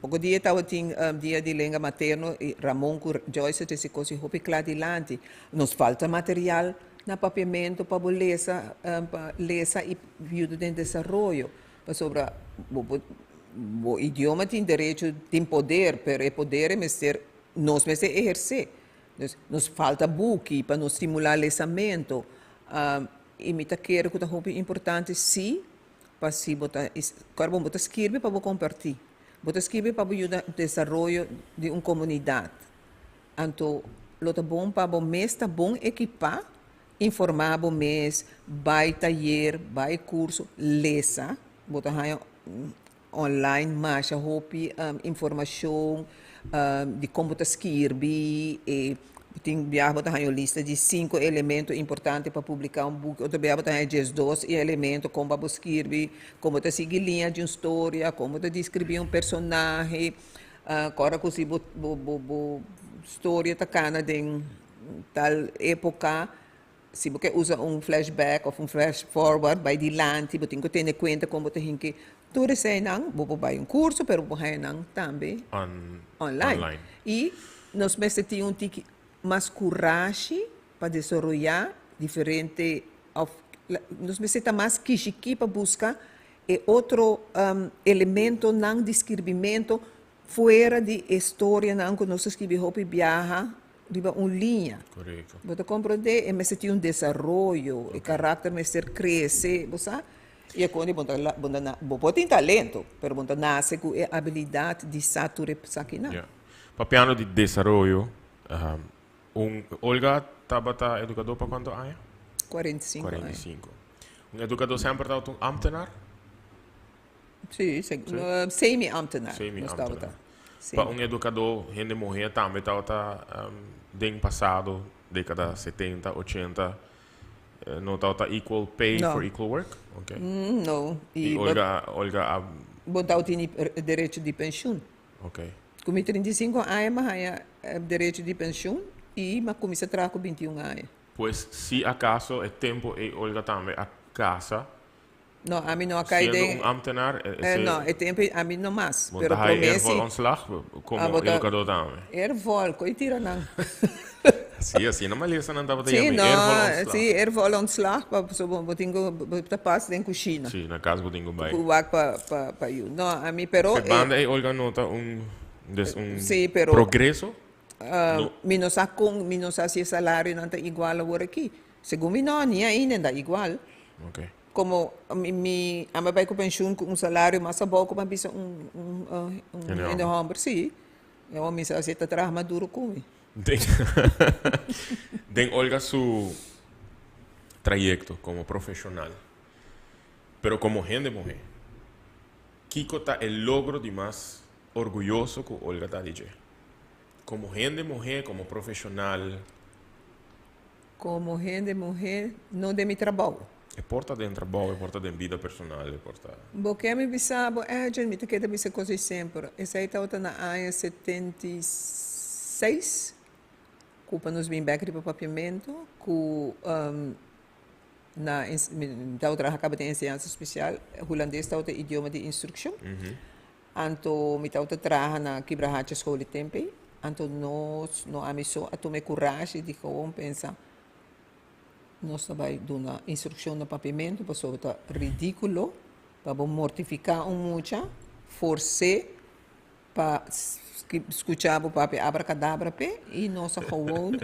S2: poco dia tabatin Dia di Lenga Materno y Ramon cu Joyce a cos hopi cla dilanti. Nos falta material na papiamento pa lesa, pa lesa y yuda den desaroyo. Pasobra bo idioma tin derecho, tin poder, pero e poder mester, nos mester eherce. Nos falta buki pa nos stimula lesamento. Y mi ta kere cu ta hopi importante, si, pa si bo ta, claro, bo ta skirbi pa bo comparti. Bo ta skirbi pa yuda desaroyo di un comunidad. Anto, lo ta bon pa bo mes ta bon equipa, informa bo mes, bay tayer, bay curso, lesa, bo ta haya online masha hopi informacion di con bo ta skirbi, e tin biaha bo ta haya lista di cinco elemento importante pa publica un buki, otro biaha bo ta haya 12 elemento con pa bo skirbi, con bo ta sigui linea di un storia, con bo ta describi un personahe, ora cu si bo storia ta cana den tal epoca, si bo usa un flashback of un flash forward, bay dilanti, bo tin cu tene cuenta con bo ta hinca tur eseynan, bo por bay un curso, pero bo haya nan tambe online.
S1: Online.
S2: Y nos mester tin un tiki mas corashi pa desaroya diferente of nos mester ta mas kishiki pa busca e otro elementonan di skirbimento fuera di historianan cu nos ta skirbi hopi biaha riba un linea. Bo ta comprende? E mester tin un desaroyo, e karakter mester crece, bo sa? Y e con bo ta bo ta bo por tin talento, pero bo ta nace cu e habilidad di sa tur esakinan.
S1: Yeah. Papiando di desaroyo, Olga tabata educador pa cuanto aña?
S2: 45 aña.
S1: 45. Un educador semper tabata un ambtenaar?
S2: Si, semi-ambtenaar.
S1: Semi-ambtenaar. Pa un educador, hende muhe tambe tabata den pasado, decada 70, 80, no tabata equal pay
S2: No.
S1: for equal work? Okay.
S2: No.
S1: Y Olga a
S2: Bo tin derecho di pensioen. Cu mi 35 aña, m'a haya derecho di pensioen y m'a cuminsa traha cu 21 aña.
S1: Pues, si acaso e tempo ey Olga tambe a Casa.
S2: No, ami no a cay
S1: Siendo
S2: den
S1: un ambtenaar,
S2: Eh,
S1: ese
S2: no, e tempo ami no mas,
S1: Bo
S2: pero
S1: ta hay
S2: prome
S1: eervol
S2: si.
S1: ontslag
S2: Ah,
S1: como
S2: bo ta
S1: educador tambe.
S2: Eervol, cu e tira nan.
S1: Si, asina malesa nan tabata
S2: Si,
S1: yama,
S2: no,
S1: eervol ontslag.
S2: si, eervol ontslag, pa so bo bo tin cu bo ta pas den cushina.
S1: Si, na cas bo tin cu bay.
S2: Cu wak pa pa pa yu. No, ami pero
S1: Pe
S2: e
S1: banda ey Olga nota un des un
S2: Si, pero
S1: progreso? No.
S2: Mi no sa con, mi no sa si e salarionan ta igual awor aki. Segun mi no, ni ainda ta igual.
S1: Okay.
S2: Como mi, mi a bai cu pensioen cu un salario mas abou cu mi a bisa un, un, un
S1: Hende
S2: hende
S1: homber.
S2: homber, si. Mi mi sa si e ta traha mas duro cu mi.
S1: Den, den Olga su trayecto como profesional, pero como hende muhe, kico ta e logro di mas orguyoso cu Olga ta di dje? Como hende muhe, como profesional.
S2: Como hende muhe, no den mi trabou.
S1: E por ta den trabou, e por ta den bida personal, e por ta.
S2: Bo ke mi bisa bo, Edjean, mi ta keda bisa cos ei semper. Esei tabata na aña 76, cu pa nos bin bek riba Papiamento, cu na mi tabata traha caba den enseñansa special, Hulandes tabata idioma di instruccion. Anto mi tabata traha na Kibrahacha School di tempe, anto nos, no ami so, a tuma e kurashi di gewoon pensa nos ta bai duna instrukshon na papiamentu pasobra ta ridíkulo pa bo mortifiká un mucha, fors'é pa skucha bo papia abrakadabra p'e i nos a gewoon,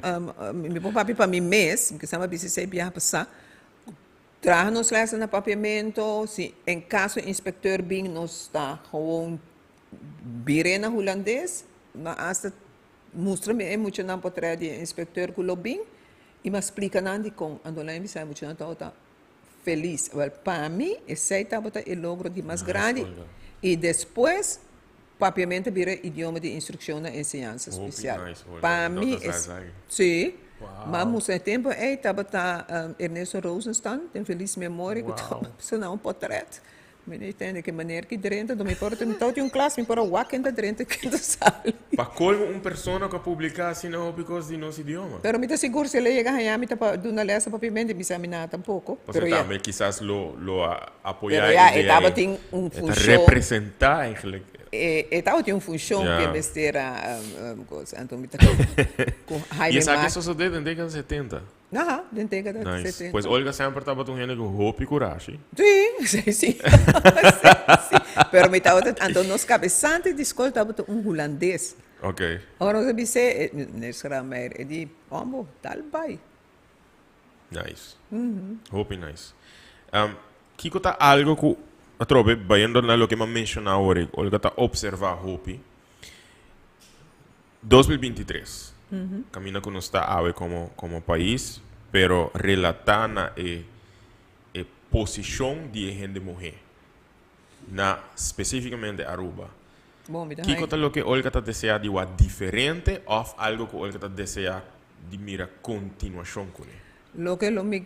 S2: mi por papia pa mi mes, mi kisas a bisa esei biaha pasá. Traha nos lessen na papiamento, si en caso inspecteur bin nos ta gewoon bire na hulandes, ma hasta mustra mi e muchanan potret di e inspecteur cu lo bin y mi a splica nan dicon, anto nan a bisa e muchanan tabata feliz. Wel pa mi esey tabata e logro di mas grandi y despues Papiamento bira idioma di instrukshon na enseñansa spesial. Pa mi es si, ma mustra e tempu ei tabata Ernesto Rosenstand, den felis memoria, ku tabata pasa un potret. Mi no tende ke maner ki drenta, mi por mi tabata un klas, mi por a wak ken ta drenta ken ta sali.
S1: Pa kolmo un persona ku a publiká asina hopi kos di nos idioma.
S2: Pero mi ta sigur si el a yega haña mi ta pa duna lès na papiamento, mi sa mi nada tampoko.
S1: Pasobra tambe kisas lo lo a apoyá
S2: Pero
S1: e
S2: ya, e
S1: idea ei.
S2: tabatin un
S1: E ta
S2: funshon.
S1: representá eigenlijk.
S2: E e tabatin un funshon
S1: Ja.
S2: ku e mester a kos. Anto mi ta ku
S1: I
S2: Jaime
S1: esaki a
S2: Mar.
S1: sosodé den dékada setenta.
S2: Aha, den dékada
S1: Nice.
S2: setenta.
S1: Pues Olga semper tabata un hende ku hopi kurashi.
S2: Sí, sí, sí. Sí, sí. Pero mi tabata, anto nos kabesante di skol tabata un hulandes.
S1: Ok.
S2: Ora nos a bis'é, meneer Schrammeijer, e di, Hombo, dal bai.
S1: Nice. Hopi nice. Kiko ta algo ku, atrobe, bayendo na loke mi a menshoná awor, Olga ta observá hopi. 2023, kaminda ku nos ta awe komo komo pais, pero relatá na e e posishon di e hende muhé na spesífikamente Aruba.
S2: Bon, mi ta
S1: Kiko
S2: haña.
S1: ta loke Olga ta deseá di wak diferente òf algo ku Olga ta deseá di mira kontinuashon kuné?
S2: Loke lo mi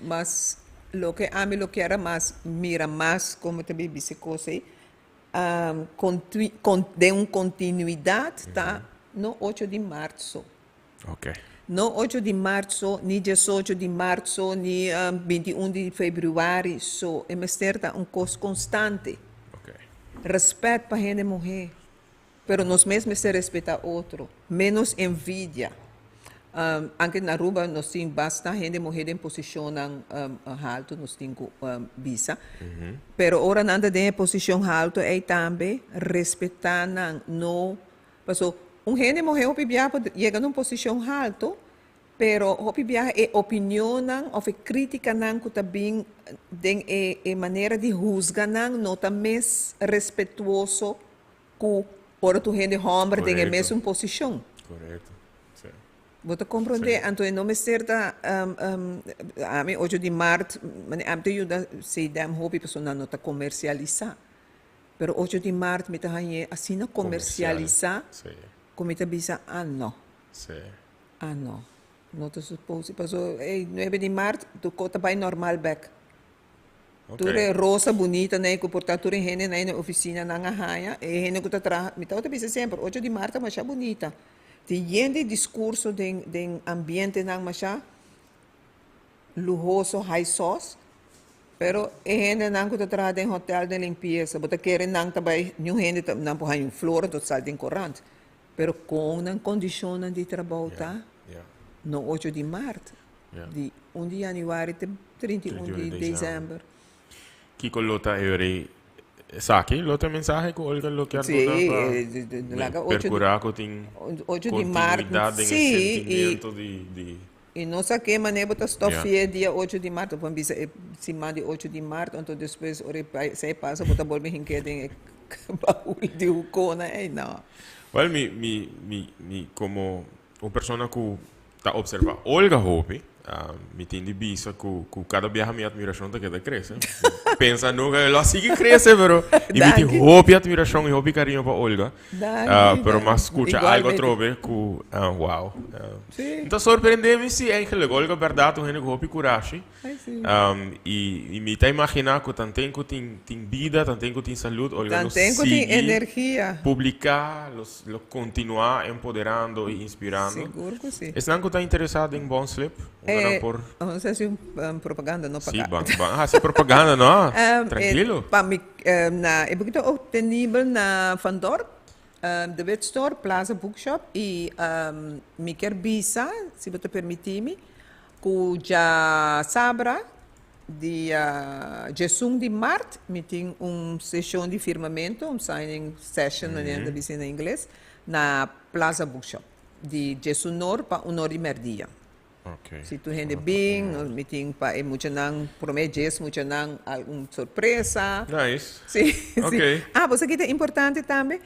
S2: mas, loke ami lo kier a mas mira mas komo ta bibi si kos ei, den un kontinuidat ta no ocho di marzo.
S1: Ok.
S2: No ocho di marzo, ni diesocho di marzo, ni 21 di februari so. E mester ta un kos konstante.
S1: Ok.
S2: Respet pa hende muhé. Pero nos mes mester respetá otro. Ménos envidia. Anke na Aruba nos tin basta hende muhé den posishonnan haltu, nos tin ku bisa. Pero ora nan ta den e posishon haltu ei tambe, respetá nan. No, paso un hende muhé hopi biaha por yega na un posishon haltu, pero hopi biaha e opinionnan òf e krítikanan ku ta bin den e manera di husga nan no ta mes respetuoso ku ora tur hende hòmber den e mesun posishon.
S1: Korekto, sí.
S2: Bo ta komprondé?
S1: Sí.
S2: Anto e no mester ta ami ocho di mart, mane ami ta yuda CDM hopi pasobra nan no ta komersialisá. Pero ocho di mart mi ta hañ'é asina komersialisá
S1: Sí.
S2: ku mi ta bisa, ah no.
S1: Sí.
S2: Ah no. No ta supose pasobra ey nuebe di mart tur kos ta bai normal bèk. Tur e rosa bunita nei ku por ta tur e hende nei na oficina nan a haña, e hende ku ta traha, mi tabata bisa semper, ocho di mart ta masha bunita. Tin yen di discurso den den ambientenan masha luhoso, high sauce. Pero e hendenan ku ta traha den hotel den limpiesa, bo ta kere nan ta bai, niun hende ta, nan por haña un flor anto sal den korant. Pero kon nan kondishonnan di trabou ta? No ocho di mart, di un di yanüari te 31 di desèmber.
S1: Kiko lo ta e ora ei? Esaki lo ta e mensahe ku Olga lo kier duna pa perkurá ku tin kontinuidat den e sentimiento di.
S2: I no sa ke manera bo ta stòp fia e dia ocho di mart. Bo por bisa e siman di ocho di mart, anto despues ora e esei pasa bo ta bolbe hink'é den e baul di hukona ei. No.
S1: Wèl, mi, mi, mi, mi komo un persona ku ta observá Olga hopi, mi tin di bisa ku ku kada biaha mi admirashon ta keda krese. Pensa nunka e lo a sigui krese, pero i mi tin hopi admirashon i hopi kariño pa Olga.
S2: Danki,
S1: Pero mas skucha algo
S2: igualmente.
S1: atrobe ku wow.
S2: Sí.
S1: Mi ta sorprende mi si eigenlijk Olga bèrdat un hende ku hopi kurashi.
S2: Ay, sí.
S1: I mi ta imaginá ku tanten ku tin tin bida, tanten ku tin salud, Olga lo
S2: Tanten ku tin
S1: sigui
S2: energia.
S1: publiká, lo lo kontinuá empoderando i inspirando.
S2: Sigur ku sí.
S1: Esnan ku ta interesá den Bon Slip, unda nan por.
S2: Nos hasi un propaganda no
S1: Sí,
S2: pagá.
S1: ban ban hasi propaganda no, trankilo.
S2: Pa mi Na e buki ta obtenibel na Van Dorp, De Wit Store, Plaza Bookshop y mi kier bisa, si bo ta permiti mi, cu djasabra dia djesun di mart mi tin un sesion di firmamento, un signing session manera nan ta bisa na ingles, na Plaza Bookshop di djesunor pa unor di merdia.
S1: Okay.
S2: Si tur hende bin, nos mi tin pa e muchanan, prome djes muchanan algun sorpresa.
S1: Nice.
S2: Si, si.
S1: Okay.
S2: Ah, bo sa ki ta importante tambe?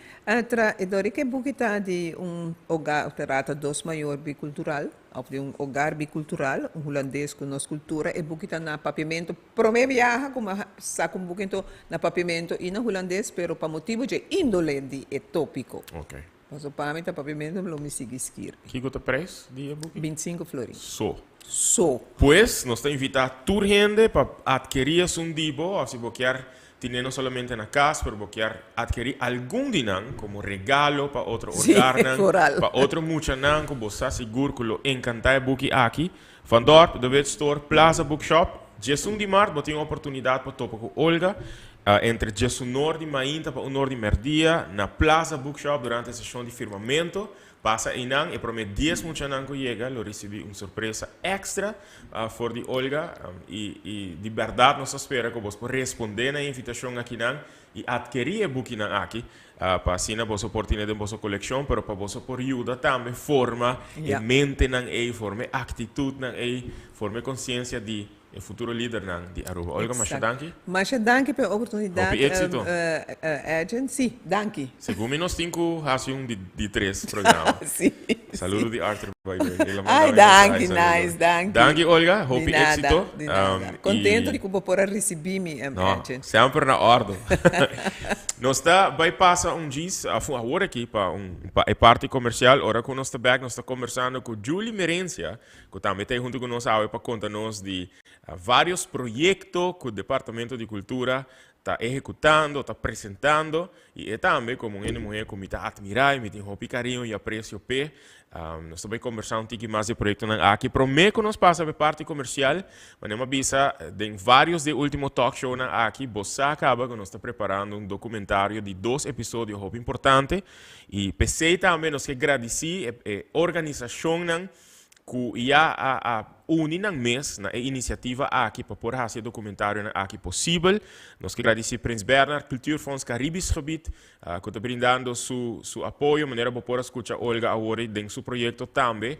S2: Tra, e dor ke buki ta di un hogar, ta rata dos mayor bicultural, of di un hogar bicultural, un hulandes ku nos kultura, e buki ta na papiamento. Prome biaha ku mi a saka un buki anto na papiamento i na hulandes, pero pa motibu dje indole di e topiko.
S1: Okay.
S2: Paso pa mi ta papiamento lo mi sigui skirbi.
S1: Kiko ta prijs di e buki?
S2: 25 florin.
S1: So.
S2: So.
S1: Pues nos ta invita tur hende pa adkeri esun di bo of si bo kier tine no solamente na cas pero bo kier adkeri algun di nan como regalo pa otro hogarnan, pa otro muchanan cu bo sa sigur cu lo encanta e buki aki. Van Dorp, De Wit Store, Plaza Bookshop. 11 di mart bo tin oportunidad pa topa cu Olga entre diesunor di mainta pa unor di merdia na Plaza Bookshop durante e sesion di firmamento. Pasa eynan e prome dies muchanan cu yega lo ricibi un sorpresa extra for di Olga y di berdad nos ta spera cu bos por responde na e invitacion akinan y adkeri e bukinan aki pa asina boso por tine den boso coleccion, pero pa boso por yuda tambe forma e mentenan ey, forma e actitudnan ey, forma e conciencia di e futuro lidernan di Aruba. Olga, masha danki.
S2: Masha danki pa e oportunidad,
S1: Hopi exito.
S2: Edjean. Si, danki.
S1: Segun mi nos tin cu haci un di tres programa.
S2: Si.
S1: Saludo di Arthur by the way. El a manda
S2: Ay,
S1: mi
S2: danki,
S1: mensahe, saludo.
S2: nice, danki.
S1: Danki Olga, hopi
S2: Di nada,
S1: exito.
S2: di nada. Contento di cu bo por a ricibi mi,
S1: No,
S2: Edjean.
S1: semper na ordo. Nos ta bay pasa un djis afu awor aki pa un pa e parti comercial. Ora cu nos ta bek nos ta conversando cu Julie Merencia, cu tambe ta hunto cu nos awe pa conta nos di varios proyecto cu Departamento di Cultura ta ehecutando, ta presentando y e tambe como un hende muher cu mi ta admira y mi tin hopi cariño y aprecio p'e. Nos ta bay conversa un tiki mas di e proyectonan aki. Prome cu nos pasa p'e parti comercial, manera mi a bisa den varios di e ultimo talk shownan aki, bo sa caba cu nos ta preparando un documentario di dos episodio hopi importante y p'esey tambe nos ke gradici e organisacionnan ku ya a a uni nan mes na e inisiativa aki pa por hasi e dokumentarionan aki posibel. Nos ke gradisí Prins Bernhard Cultuurfonds Caribisch Gebied ku ta brindando su su apoyo manera bo por a skucha Olga awor den su proyekto tambe.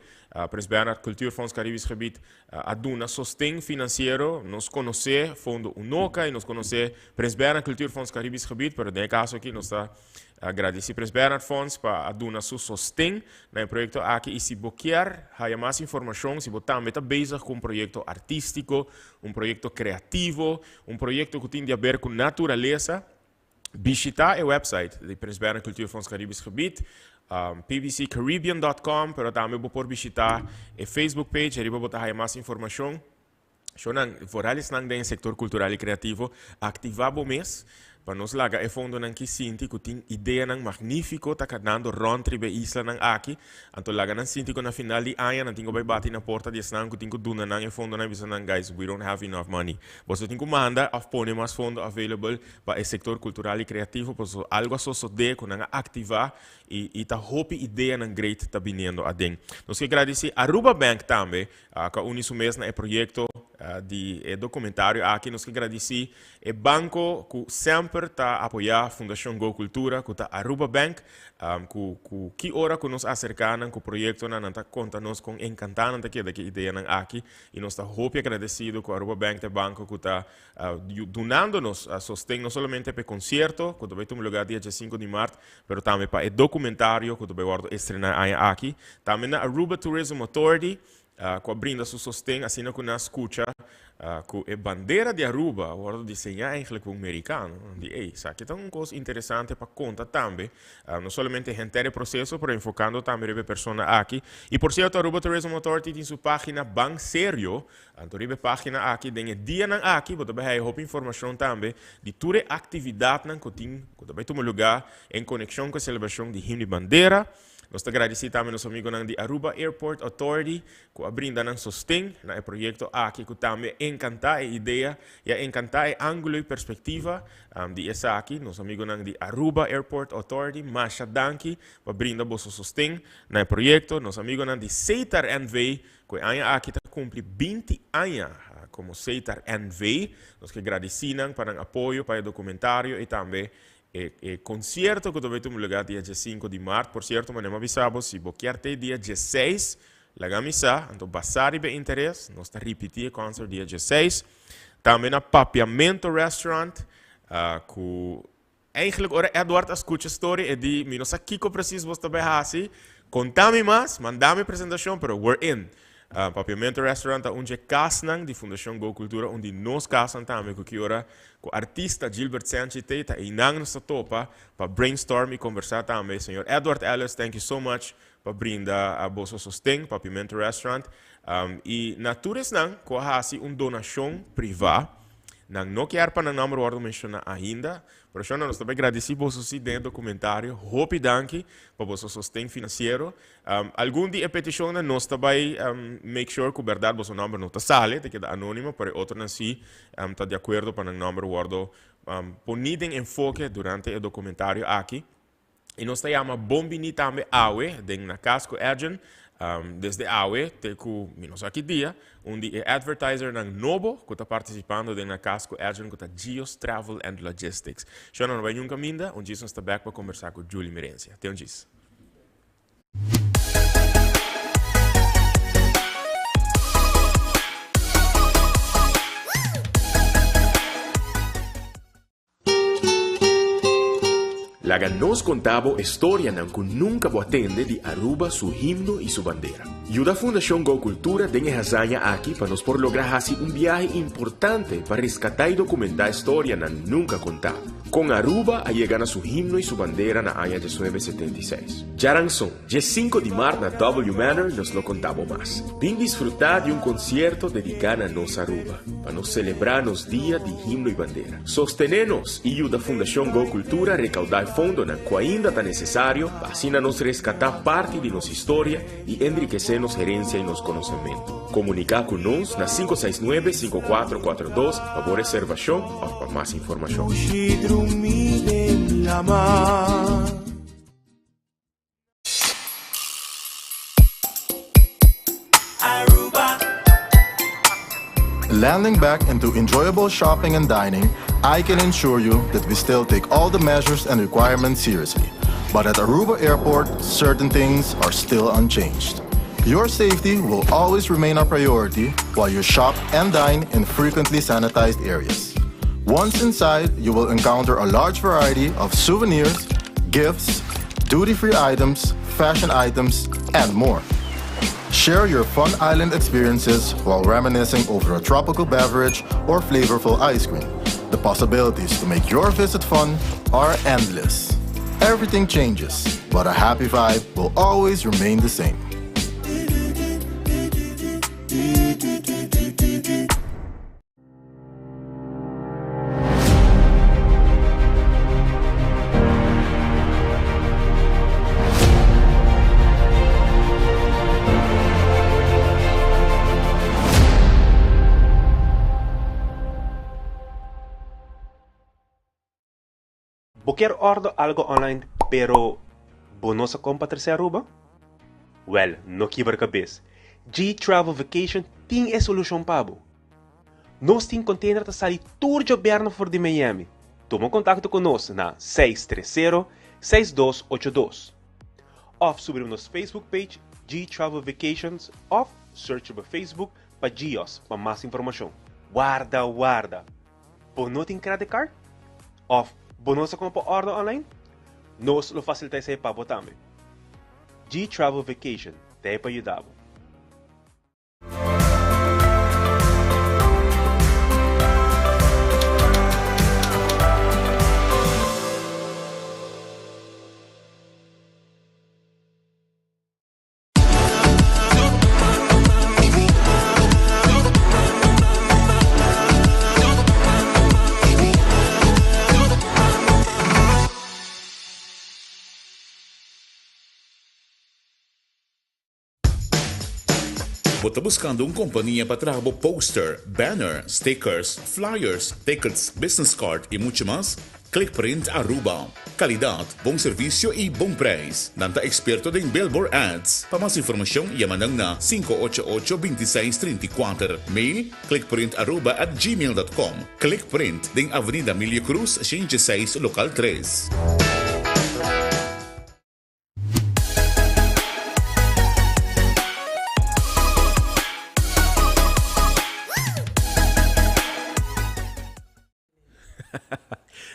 S1: Prins Bernhard Cultuurfonds Caribisch Gebied a duna sosten finansiero. Nos konosé Fondo Unoca i nos konosé Prins Bernhard Cultuurfonds Caribisch Gebied pero den e kaso aki nos ta Gradisí Prins Bernhard Fonds pa a duna su sosten na e proyekto aki i si bo kier haya mas informashon, si bo tambe ta bezig ku un proyekto artístiko, un proyekto kreativo, un proyekto ku tin di aber ku naturalesa, bishitá e website di Prins Bernhard Cultuurfonds Caribisch Gebied, pbccaribbean dot com, pero tambe bo por bishitá e Facebook page, ariba bo ta haya mas informashon. Shownan, vooral esnan den e sector cultural y creativo, activa bo mes. pa nos laga e fondonan ki sinti ku tin ideanan magnifiko ta kanando rònt riba e islanan aki, anto laga nan sinti ku na final di aña nan tin ku bai bati na porta di esnan ku tin ku duna nan e fondonan i bisa nan guys we don't have enough money. Boso tin ku manda òf pone mas fondo available pa e sektor kultural i kreativo pasobra algu a sosodé ku nan a aktivá i i ta hopi ideanan great ta biniendo aden. Nos ke gradisí Aruba Bank tambe ku a uni su mes na e proyekto di e dokumentario aki. Nos ke gradisí e banko ku semper ta apoyá Fundashon Go Cultura ku ta Aruba Bank ku ku ki ora ku nos aserká nan ku proyektonan nan ta konta nos kon enkantá nan ta keda ku e ideanan aki i nos ta hopi agradesido ku Aruba Bank ta e banko ku ta dunando nos sosten no solamente pa e konsierto ku ta bai tuma lugá dia diesinku di mart pero tambe pa e dokumentario ku ta bai wòrdu estrená e aña aki. Tambe na Aruba Tourism Authority ku a brinda su sosten asina ku nan a skucha ku e bandera di Aruba a wòrdu diseñá eigenlijk pa un merikano. Nan di, ey, esaki ta un kos interesante pa konta tambe, no solamente henter e proseso, pero enfokando tambe riba e persona aki. I por sierto Aruba Tourism Authority tin su página Ban Serio, anto riba e página aki den e dianan aki bo ta bai haya hopi informashon tambe di tur e aktividatnan ku tin ku ta bai tuma lugá en konekshon ku e selebrashon di Himno di Bandera. Nos ta gradisí tambe nos amigonan di Aruba Airport Authority ku a brinda nan sosten na e proyekto aki ku tambe a enkantá e idea i a enkantá e ángulo i perspektiva di esaki. Nos amigonan di Aruba Airport Authority, masha danki pa brinda boso sosten na e proyekto. Nos amigonan di Setar NV ku e aña aki ta kumpli 20 aña komo Setar NV, nos ke gradisí nan pa nan apoyo pa e dokumentario i tambe E concierto cu ta bay tuma lugar dia diescinco di maart, por cierto manera mi a bisa bo, si bo kier t'e dia diesseis, laga mi sa, anto basa riba e interes, nos ta ripiti e concert dia diesseis. Tambe na Papiamento Restaurant, cu eigenlijk ora Edward a scucha e story e di, mi no sa kico precies bos ta bay haci, conta mi mas, manda mi e presentacion, pero we're in. Papiamento Restaurant ta un dje kasnan di Fundashon Go Cultura, un di nos kasnan tambe ku ki ora ku artista Gilbert Senchi t'ei ta einan nos ta topa pa brainstorm i kombersá tambe. Señor Edward Ellis, thank you so much pa brinda boso sosten, Papiamento Restaurant. I na tur esnan ku a hasi un donashon privá, nan no kier pa nan nòmber wòrdu menshoná ainda, Pero shona nos ta bai gradisí boso sí den e dokumentario. Hopi danki pa boso sosten finansiero. Algun di e petishonnan nos ta bai make sure ku bèrdat boso nòmber no ta sali, ta keda anónimo, pero e otronan sí ta di akuerdo pa nan nòmber wòrdu poní den enfoke durante e dokumentario aki. I nos ta yama bon bini tambe awe den Na Cas cu Edjean. Desde awe te cu mi no sa ki dia, un di e advertisernan nobo cu ta participando den Na Cas cu Edjean cu ta Gios Travel and Logistics. Shona no bai niun caminda, un djis nos ta bek pa combersa cu Julie Mirencia. Te un djis.
S3: Laga nos konta bo e storianan ku nunka bo a tende di Aruba su himno i su bandera. Yuda Fundashon Go Cultura den e hazaña aki pa nos por logra hasi un biahe importante pa reskatá i dokumentá e storianan nunka kontá. Kon Aruba a yega na su himno i su bandera na aña 1976. Djaranson, 5 di mart na W Manor nos lo konta bo mas. Bin disfrutá di un konsierto dediká na nos Aruba, pa nos selebrá nos dia di himno i bandera. Sostené nos i yuda Fundashon Go Cultura rekaudá e fondonan ku ainda ta nesesario pa asina nos reskatá parti di nos historia i enrikesé nos herensia i nos konosementu. Komuniká ku nos na 569 5442 pa bo reservashon òf pa mas informashon.
S4: Landing back into enjoyable shopping and dining, I can ensure you that we still take all the measures and requirements seriously. But at Aruba Airport, certain things are still unchanged. Your safety will always remain our priority while you shop and dine in frequently sanitized areas. Once inside, you will encounter a large variety of souvenirs, gifts, duty-free items, fashion items, and more. Share your fun island experiences while reminiscing over a tropical beverage or flavorful ice cream. The possibilities to make your visit fun are endless. Everything changes, but a happy vibe will always remain the same.
S5: Bo kier ordo algo online pero bo no sa kon pa trese Aruba? Wel, no kibra kabes. G-Travel Vacation tin e solushon pa bo. Nos tin container ta sali tur djoberno for di Miami. Tuma kontakto ku nos na 630 6282. Of subi riba nos Facebook page G-Travel Vacations of search riba Facebook pa Gios pa mas informashon. Warda warda! Bo no tin credit card? Of bo no sa kon pa order online? Nos lo facilita esei pa bo tambe. G-Travel Vacation ta e pa yuda bo.
S6: Bo ta buscando un compania pa traha bo poster, banner, stickers, flyers, tickets, business card y mucho mas? Clickprint Aruba. Calidad, bon servicio y bon prijs. Nan ta experto den billboard ads. Pa mas informacion yama nan na 588 26 34. Mail clickprintaruba@gmail.com. Clickprint den Avenida Emilio Cruz 106 local 3.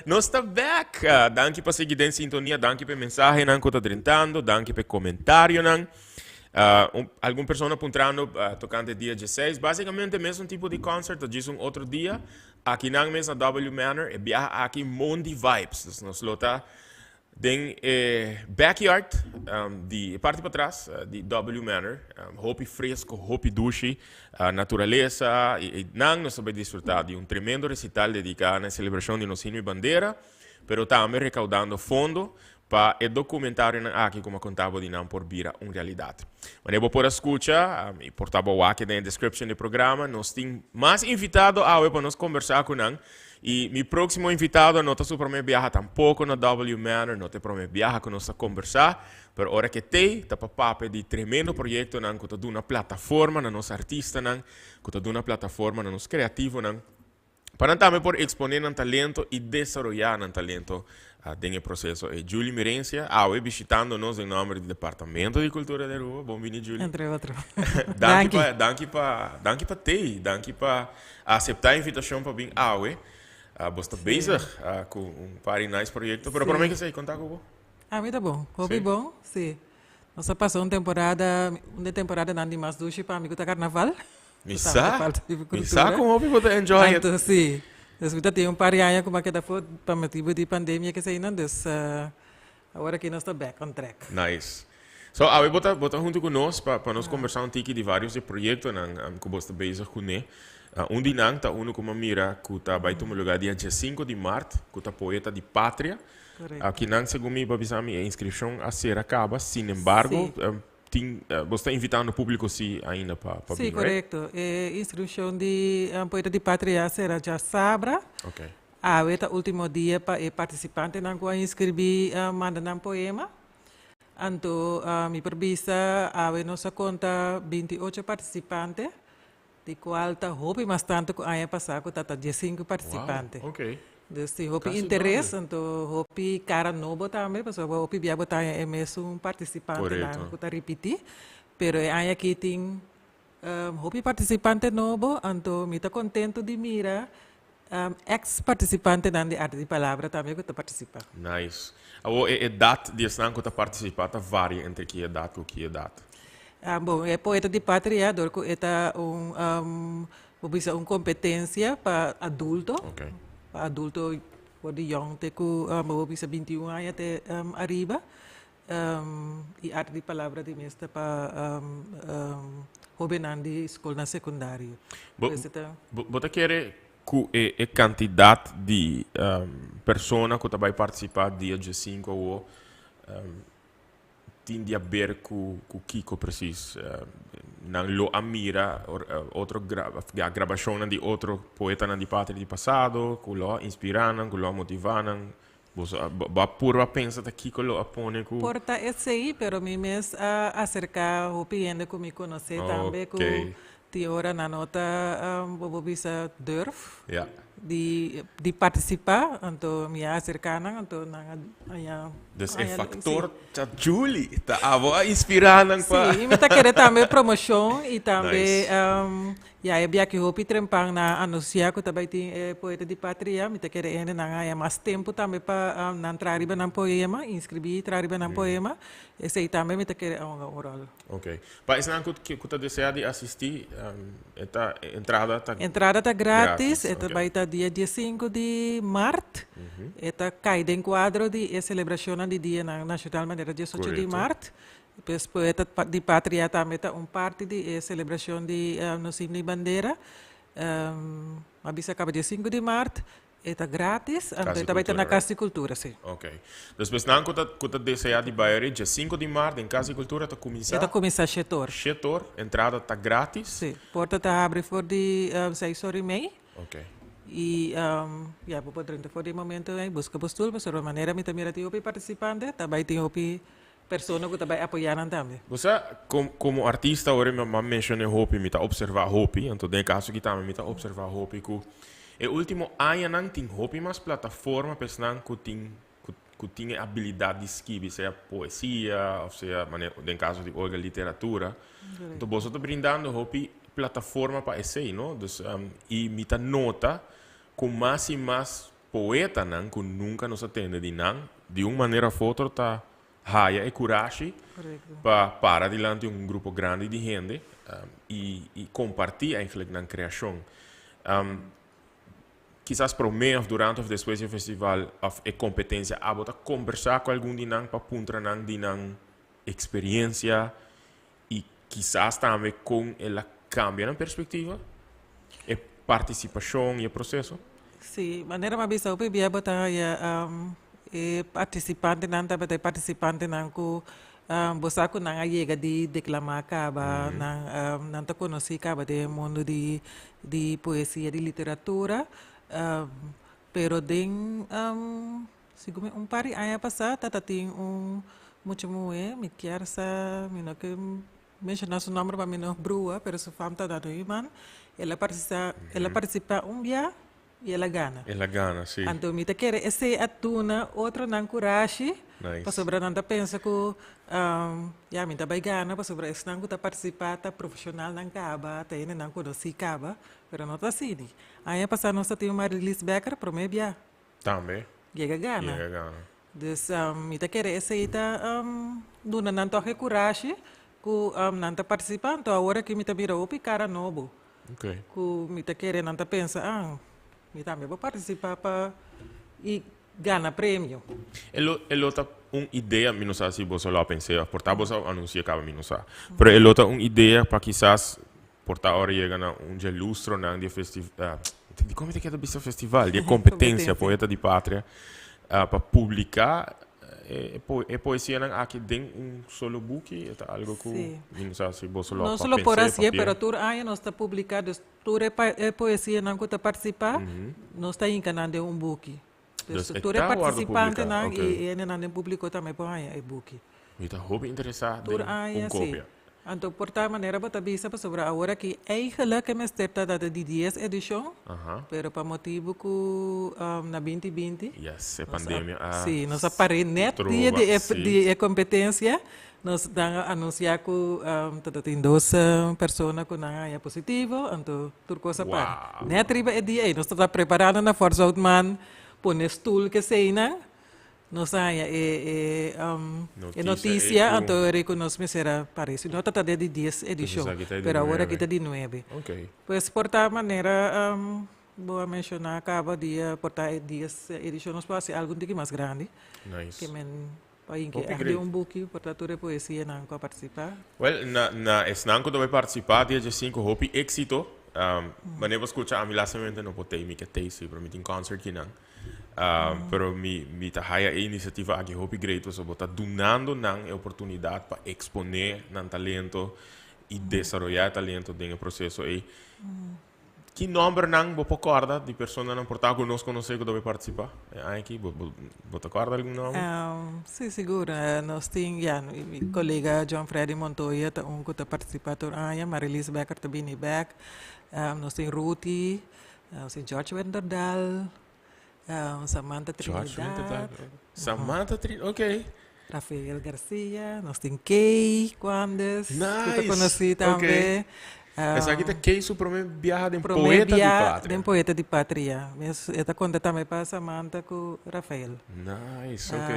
S1: Nos ta back. Danki pa sigui den sintonia. Danki pa e mensahenan ku ta drentando. Danki pa e komentarionan. Un, algun persona puntrando tokante dia 16. Básicamente mesun tipo di concert, ta djis un otro dia. Akinan mes na W Manor, e biaha aki Mondi Vibes. Dus nos lo ta Den e backyard di e parti patras di W Manor, hopi fresco, hopi dushi, naturalesa y eynan nos ta bay disfruta di un tremendo recital dedica na e celebracion di nos himno y bandera, pero tambe recaudando fondo pa e documentarionan aki como a conta bo di nan por bira un realidad. Manera bo por a scucha y por ta bo wak den e description di e programa, nos tin mas invitado awe pa nos conbersa cu nan. Y mi proximo invitado no ta su prome biaha tampoco na W Manor, no ta e prome biaha cu nos ta conversa, pero ora cu e tey ta pa papia di tremendo proyectonan cu ta duna plataforma na nos artistanan, cu ta duna plataforma na nos creativonan, pa nan tambe por expone nan talento y desaroya nan talento den e proceso ey. Julie Mirencia, awe bishitando nos den nomber di Departamento di Cultura di Aruba. Bon bini Julie.
S7: Entre otro.
S1: Danki pa, danki pa, danki pa tey, danki pa Acepta invitacion pa bin awe. Bo sta bezig cu un par di nice proyecto, pero prome ke esey, conta cu bo?
S7: Ami ta bon, hopi bon, si. Nos a pasa un temporada, un di e temporadanan di mas dushi pa mi cu ta carnaval.
S1: Mi sa, mi sa con hopi bo ta enjoy it.
S7: Anto si, dus mi ta tin un par di aña cu mi a keda afo pa motibo di pandemia keseynan, dus awor aki nos ta back on track.
S1: Nice. So awe bo ta bo ta hunto ku nos pa pa nos kombersá un tiki di varios di e proyektonan ku bo sta bezig kuné. Un di nan ta unu ku mi a mira ku ta bai tuma lugá dia diesinko di mart ku ta Poeta di Patria. Aki nan segun mi bo a bisa mi e inskripshon a sera kaba, sinembargo tin bo sta invitando públiko si ainda pa pa
S7: Sí,
S1: bin, right?
S7: korekto. E inskripshon di Poeta di Patria a sera djasabra. Awe ta último dia pa e partisipantenan ku a inskribí manda nan poema. Anto mi por bisa awe nos a konta 28 partisipante, di kual ta hopi mas tantu ku aña pasá ku ta 15 partisipante.
S1: Wow, okay.
S7: Dus tin hopi interes, anto hopi kara nobo tambe, pasobra hopi bia bo ta haña e mesun partisipantenan ku ta ripití. Pero e aña aki tin hopi partisipante nobo, anto mi ta kontentu di mira Ex participantenan di Arte di Palabra tambe cu ta participa.
S1: Nice. Awor e edad di esnan cu ta participa ta varia entre ki edad cu ki edad?
S7: Bon, e Poeta di Patria dor cu e ta un, bo bisa un competencia pa adulto, pa adulto for di yong te cu bo bisa 21 aña te ariba. E Arte di Palabra di mes ta pa hobennan di skolnan sekundario.
S1: Bo, bo ta kere ku e e kantidat di persona ku ta bai partisipá dia diesinku awo tin di aber ku ku kiko presis? Nan lo a mira otro grabashonnan di otro poetanan di patria di pasado ku lo a inspirá nan, ku lo a motivá nan? Bo a purba pensa ta kiko lo a pone ku.
S7: Por ta esei, pero mi mes a aserká hopi hende ku mi konosé tambe ku tin ora nan no ta bo por bisa durf di di partisipá, anto mi a aserká nan, anto nan a haña.
S1: Dus e faktor ta Julie, ta abo a inspirá nan pa.
S7: Sí, mi ta kere tambe promoshon i tambe Ya e biaha ki hopi trempan na anuncia cu ta bay tin e Poeta di Patria, mi ta kere hende nan haya mas tempo tambe pa nan traha riba nan poema, inscribi y traha riba nan poema. Esey tambe mi ta kere a hunga un rol.
S1: Ok. Pa esnan cu cu ta desea di asisti, e ta e entrada ta
S7: Entrada ta gratis, e ta bay ta dia diesinco di maart. E ta cay den cuadro di e celebracionnan di Dianan Nacional manera diesocho di maart. Pues Poeta di Patria tambe ta un parti di e celebracion di nos himno y bandera. A bisa caba dia sinku di maart, e ta gratis, anto e ta bay ta na Cas di Cultura, si.
S1: Ok. Dus esnan cu ta cu ta desea di bay ori, dia sinku di maart den Cas di Cultura ta cuminsa.
S7: E ta cuminsa shetor.
S1: Shetor, entrada ta gratis.
S7: Si, porta ta habri for di seis or y mei.
S1: Ok.
S7: Y ya, bo por drenta for di e momento ey, busca bo stoel, pasobra manera mi ta mira tin hopi participante, ta bay tin hopi Persona ku ta bai apoyá nan tambe.
S1: Bo sa, komo artista ora mi a menshoné hopi, mi ta opservá hopi, anto den e kaso aki tambe mi ta opservá hopi ku e último añanan tin hopi mas plataforma pa esnan ku tin ku tin e abilidat di skibi, sea poesia òf sea manera den kaso di Olga literatura. Anto boso ta brindando hopi plataforma pa esei, no? Dus i mi ta nota ku mas i mas Poetanan ku nunka nos a tende di nan, di un manera of otro ta haya e kurashi pa para dilanti un grupo grandi di hende i i kompartí eigenlijk nan kreashon. Kisas promé of durante of despues di e festival of e kompetensia abo ta kombersá ku algun di nan pa puntra nan di nan eksperensia I kisas tambe kon el a kambia nan perspektiva, e partisipashon i e proseso.
S7: Sí, manera mi a bisa hopi bia bo ta haya e partisipantenan tabata e partisipantenan ku bo sa ku nan a yega di deklamá kaba, nan nan ta konosí kaba den e mundu di di poesia, di literatura, pero den Segun mi un par di aña pasá tata tin un mucha muhé, mi kier sa, mi no ke menshoná su nòmber pa mi no brua, pero su fam ta Dado Human, el a partisá, el a partisipá un bia i el a gana.
S1: El a gana, sí.
S7: Anto mi ta kere esei a duna otronan kurashi,
S1: Nice.
S7: pasobra nan ta pensa ku ya mi ta bai gana pasobra esnan ku ta partisipá ta profeshonalnan kaba, ta hendenan konosí kaba, pero no ta asina. Aña pasá nos ta tin un Marilys Becker promé bia.
S1: Tambe.
S7: Yega gana.
S1: Yega gana.
S7: Dus mi ta kere esei ta duna nan tòg e kurashi ku nan ta partisipá. Anto awor aki mi ta mira hopi kara nobo.
S1: Ok.
S7: Ku mi ta kere nan ta pensa, ah, mi tambe por partisipá pa i gana premio.
S1: E lo e lo ta un idea, mi no sa si boso lo a pens'é òf por ta boso a anunsi'é kaba, mi no sa. Pero e lo ta un idea pa kisas Por ta ora yega na un dje lustronan di e festival, dikon mi ta keda bisa festival? Di e kompetensia Poeta di Patria, pa publiká e poesianan aki den un solo buki, e ta algo ku mi no sa si boso lo
S7: Nos lo por hasié, pero tur aña nos ta publiká, dus tur e poesianan ku ta partisipá, nos ta hinka nan den un buki.
S1: Dus
S7: tur e partisipantenan i hendenan den públiko tambe por haña e buki.
S1: Mi ta hopi interesá den un kopia.
S7: Anto por tal manera bo ta bisa pasobra awor aki eigenlijk e mester ta data di dies edishon, pero pa motibu ku na binti binti
S1: Yes, e pandemia a
S7: si, nos a par'é nèt dia di e di e kompetensia, nos nan a anunsiá ku ta tin dos persona ku nan a haña positivo, anto tur kos a para. Nèt riba e dia ei nos tabata preparando na Fort Zoutman, pone stul keseinan. Nos a haña e e notisia, anto ora ku nos mester a para. Si no ta ta di dies edishon, pero awor aki ta di nuebe. Pues por ta manera bo a menshoná kaba dia por ta e dies edishon nos por hasi algu un tiki mas grandi.
S1: Nice.
S7: Ke men pa hinka ègt den un buki por ta tur e poesianan ku a partisipá.
S1: Wèl, na na esnan ku ta bai partisipá dia diesinku hopi éksito. Manera bo skucha ami lastimamente no por tei, mi ke tei si, pero mi tin concert kinan. Pero mi mi ta haya e iniciativa aki hopi great pasobra bo ta dunando nan e oportunidad pa expone nan talento y desaroya e talento den e proceso ey. Ki nombernan bo por corda di personanan por ta cu nos conoce cu ta bay participa e aña aki? Bo, bo, bo ta corda algun nomber?
S7: Sí, sigur. Nos tin, ya, mi colega John Freddy Montoya ta un cu ta participa tur aña, Marilise Becker ta bini bek, nos tin Ruthie, nos tin George Wenderdal, Samantha
S1: George
S7: Trinidad.
S1: Wenderdal. Samantha Trinidad, ok.
S7: Rafael Garcia, nos tin Kay Cuandes, cu ta
S1: Nice,
S7: conoci
S1: ok.
S7: tambe.
S1: Esaki ta Kay su prome biaha den
S7: Prome
S1: Poeta di
S7: bia
S1: Patria.
S7: den Poeta di Patria. Mes e ta conta tambe pa Samantha cu Rafael.
S1: Nice, ok.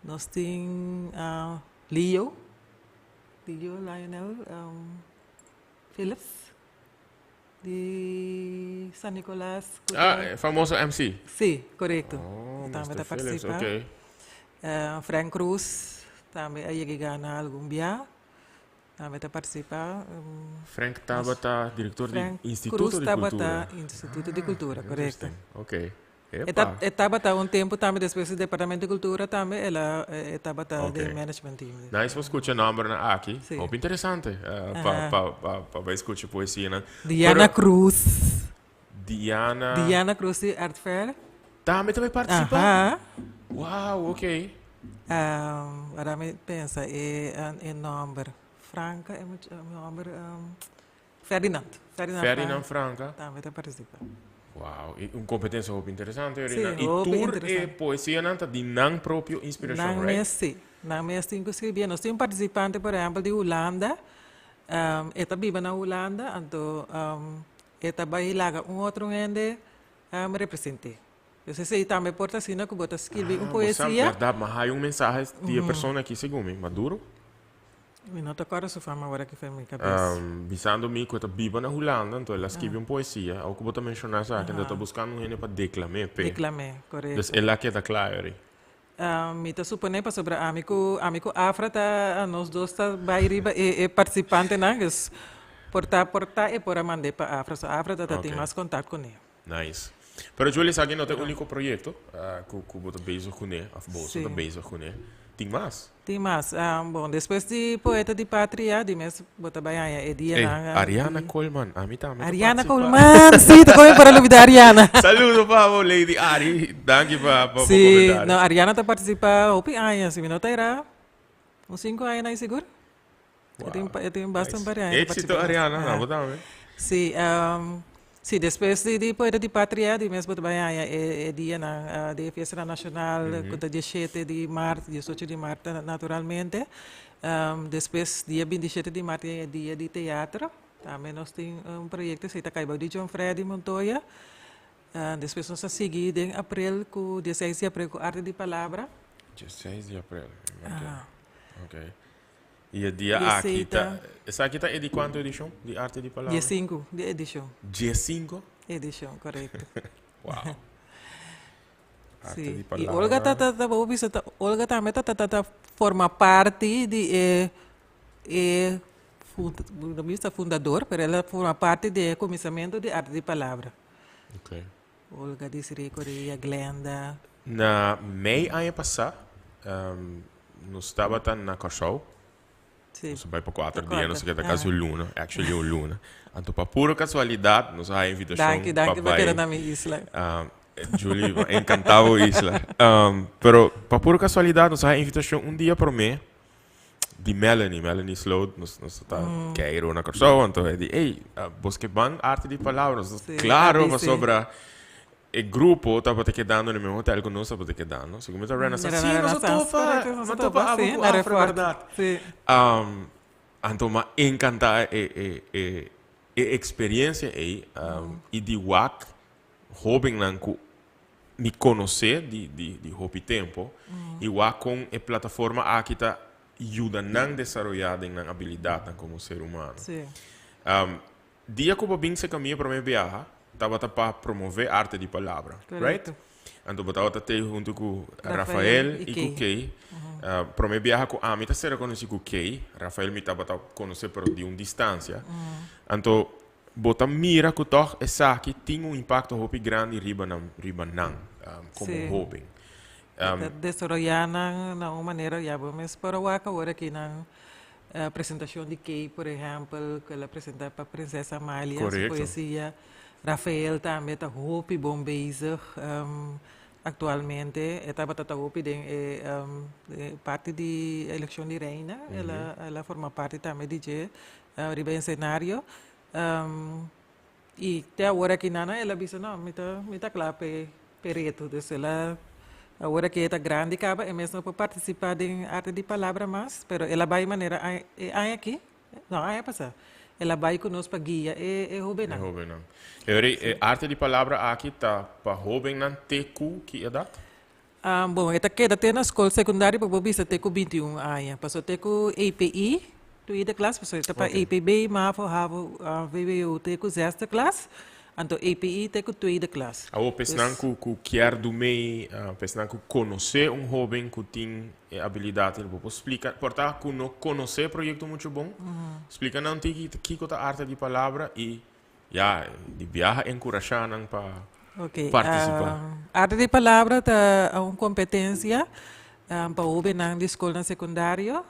S7: Nos tin Leo, Leo Lionel Phillips di San Nicolas. Cu
S1: Ah,
S7: ta
S1: e famoso MC.
S7: Sí, corecto.
S1: Oh,
S7: E tambe
S1: Mister
S7: ta
S1: Phillips,
S7: participa.
S1: ok.
S7: Frank Cruz tambe a yega gana algun bia. Tambe ta participa.
S1: Frank tabata director di
S7: Frank
S1: Instituto
S7: Cruz
S1: di
S7: tabata
S1: Cultura.
S7: Instituto di Cultura, corecto.
S1: Interesting. Ok.
S7: E ta,
S1: Epa.
S7: e tabata un tempo tambe despues di Departamento di Cultura tambe el a, e tabata
S1: Ok.
S7: den management team.
S1: Nice pa scucha nombernan aki.
S7: Sí.
S1: Hopi interesante pa,
S7: Aha.
S1: pa, pa, pa bay scucha poesianan.
S7: Diana
S1: Pero
S7: Cruz.
S1: Diana.
S7: Diana Cruz di Art Fair.
S1: Tambe ta bay participa?
S7: Aha.
S1: Wow, ok.
S7: Ahora mi pensa e, e nomber. Franca, e nomber, Ferdinand. Ferdinand,
S1: Ferdinand
S7: Franca.
S1: Franca.
S7: Tambe ta participa.
S1: Wow, y un competencia hopi interesante,
S7: Sí,
S1: Rina. Y
S7: hopi
S1: tur e
S7: interesante.
S1: poesianan ta di nan propio inspiracion,
S7: Nan
S1: right?
S7: mes, sí. Nan mes tin cu scribi. Nos tin un participante, por ehempel, di Hulanda. E ta biba na Hulanda, anto e ta bay laga un otro hende represente. Dus esey tambe por ta asina cu bo ta scribi un
S1: Ah, bo sa,
S7: poesia.
S1: berdad, ma hay un mensahe di e persona aki segun mi, Maduro.
S7: Mi no ta acorda su fama awor aki for mi cabes.
S1: Bisando mi cu e ta biba na Hulanda, anto el a scribi un poesia, awor cu bo ta menciona esaki, anto e ta buscando un hende pa declam'é p'e.
S7: Declam'é, corecto.
S1: Dus el a keda cla eri.
S7: Mi ta supone pasobra ami cu ami cu Afra ta nos dos ta bay riba e e participantenan, dus por ta por ta e por a mand'é pa Afra, so Afra ta ta tin mas contact cun'é.
S1: Nice. Pero Julie, esaki no ta e unico proyecto cu cu bo ta bezig cune, of boso ta bezig cune. Tin mas?
S7: Tin mas. Bon, despues di Poeta di Patria, di mes bo ta bay haña e dianan.
S1: Ey, Ariana Colman, ami tambe ta
S7: Ariana
S1: participa.
S7: Colman, si, ta come para lubida Ariana.
S1: Saludo pa bo, Lady Ari. Danki pa pa bo
S7: Si,
S1: comentario.
S7: no, Ariana ta participa hopi aña, si mi no ta era, un cinco aña na sigur. E tin, e tin basta un par di aña ta
S1: Éxito,
S7: participa.
S1: Ariana, na bo tambe.
S7: Si, si, despues di di Poeta di Patria, di mes bo ta bai haña e e dianan di e fiestanan nashonal, ku ta dieshete di mart, diesocho di mart naturalmente. Despues dia bintishete di mart tin e dia di teatro, tambe nos tin un proyekto, esei ta kai bou di John Freddy Montoya. Despues nos ta sigui den aprel ku dieseis di aprel ku Arte di Palabra.
S1: Dieseis di aprel, ok. Ok. I e dia aki ta. Esaki ta e di kuantu edishon di Arte di Palabra?
S7: Diesinku di edishon.
S1: Diesinku?
S7: Edishon, korekto.
S1: Wow. Arte di
S7: Sí. I
S1: Palabra.
S7: Olga ta ta ta bo bisa ta Olga tambe ta ta ta ta forma parti di e e fund no bisa fundador pero el a forma parti di e kuminsamentu di Arte di Palabra.
S1: Ok.
S7: Olga, Desiree Correa, Glenda.
S1: Na mei aña pasá nos tabata na Kòrsou.
S7: Sí.
S1: Nos a bai pa kuater
S7: Pa
S1: dia, nos a
S7: kuater,
S1: keda kasi
S7: aha.
S1: un luna, actually un luna. Anto pa puro kasualidat nos a haña invitashon
S7: Danki,
S1: pa
S7: danki pa keda
S1: bai.
S7: na mi isla.
S1: Julie, mi a enkantá bo isla. Pero pa puro kasualidat nos a haña invitashon un dia promé di Melanie, Melanie Sloot, nos nos ta keiru na Kòrsou, anto e di, ey, bos ke ban Arte di Palabra? Nos
S7: Sí,
S1: klaro,
S7: a di sí.
S1: pasobra e grupo tabata kedando na e mismo hotel ku nos tabata kedando. Segun mi ta Renaissance, sí, nos a
S7: Renaissance,
S1: topa,
S7: correcto, nos a
S1: nos a topa
S7: topa,
S1: abo
S7: sí,
S1: ku
S7: na
S1: Afro,
S7: Refort,
S1: bèrdat?
S7: sí.
S1: Anto m'a enkantá e e e e eksperiencia ey, i di wak hóbennan ku mi konosé di di di hopi tempo i wak kon e plataforma aki ta yuda nan desaroyá den nan abilidatnan komo ser humano.
S7: Sí.
S1: Dia ku bo bin serka mi e promé biaha tabata pa promové arte di palabra, right?
S7: Korekto.
S1: Anto bo tabata tei huntu ku
S7: Rafael
S1: Rafael
S7: i
S1: i ku
S7: Kay.
S1: Kay. Promé biaha ku ami ta ser rekonosí ku Kay, Rafael mi tabata konosé pero di un distansia. Anto Bo ta mira ku tòg esaki tin un impakto hopi grandi riba nan, riba nan komo
S7: Sí.
S1: hóben.
S7: E ta desaroyá nan na un manera, ya bo mes por a wak awor aki nan. Presentacion di Kay, por ehempel, cu el a presenta pa Princesa Amalia, su poesia. Rafael tambe ta hopi bon bezig actualmente. E tabata ta hopi den e parti di eleccion di reina. El a forma parti tambe di dje riba escenario. Y te awor aki nana el a bisa no, mi ta mi ta cla p'e p'e reto. Dus el a awor aki e ta grandi caba e mes no por participa den Arte di Palabra mas, pero el a bay manera aña e aña aki, no aña pasa, el a bay cu nos pa guia e e hobennan.
S1: E hobennan. E ora e Arte di Palabra aki ta pa hobennan te cu ki edad?
S7: Bon, e ta keda te na skol sekundario pa bo bisa te ku 21 aña. Pasobra te ku EPI, tweede klas, pasobra e ta pa EPB, mavo, havo, vwo te ku zesde klas, anto EPI te ku tweede klas.
S1: Awor pesnan ku ku kier dumei, pesnan ku konosé un hóben ku tin e abilidat ei, bo por splika, por ta ku no konosé e proyekto muchu bon, splika nan tiki kiko ta Arte di Palabra i Ya, di biaha enkurashá nan pa partisipá.
S7: Arte di Palabra ta un kompetensia pa hóbennan di skolnan sekundario.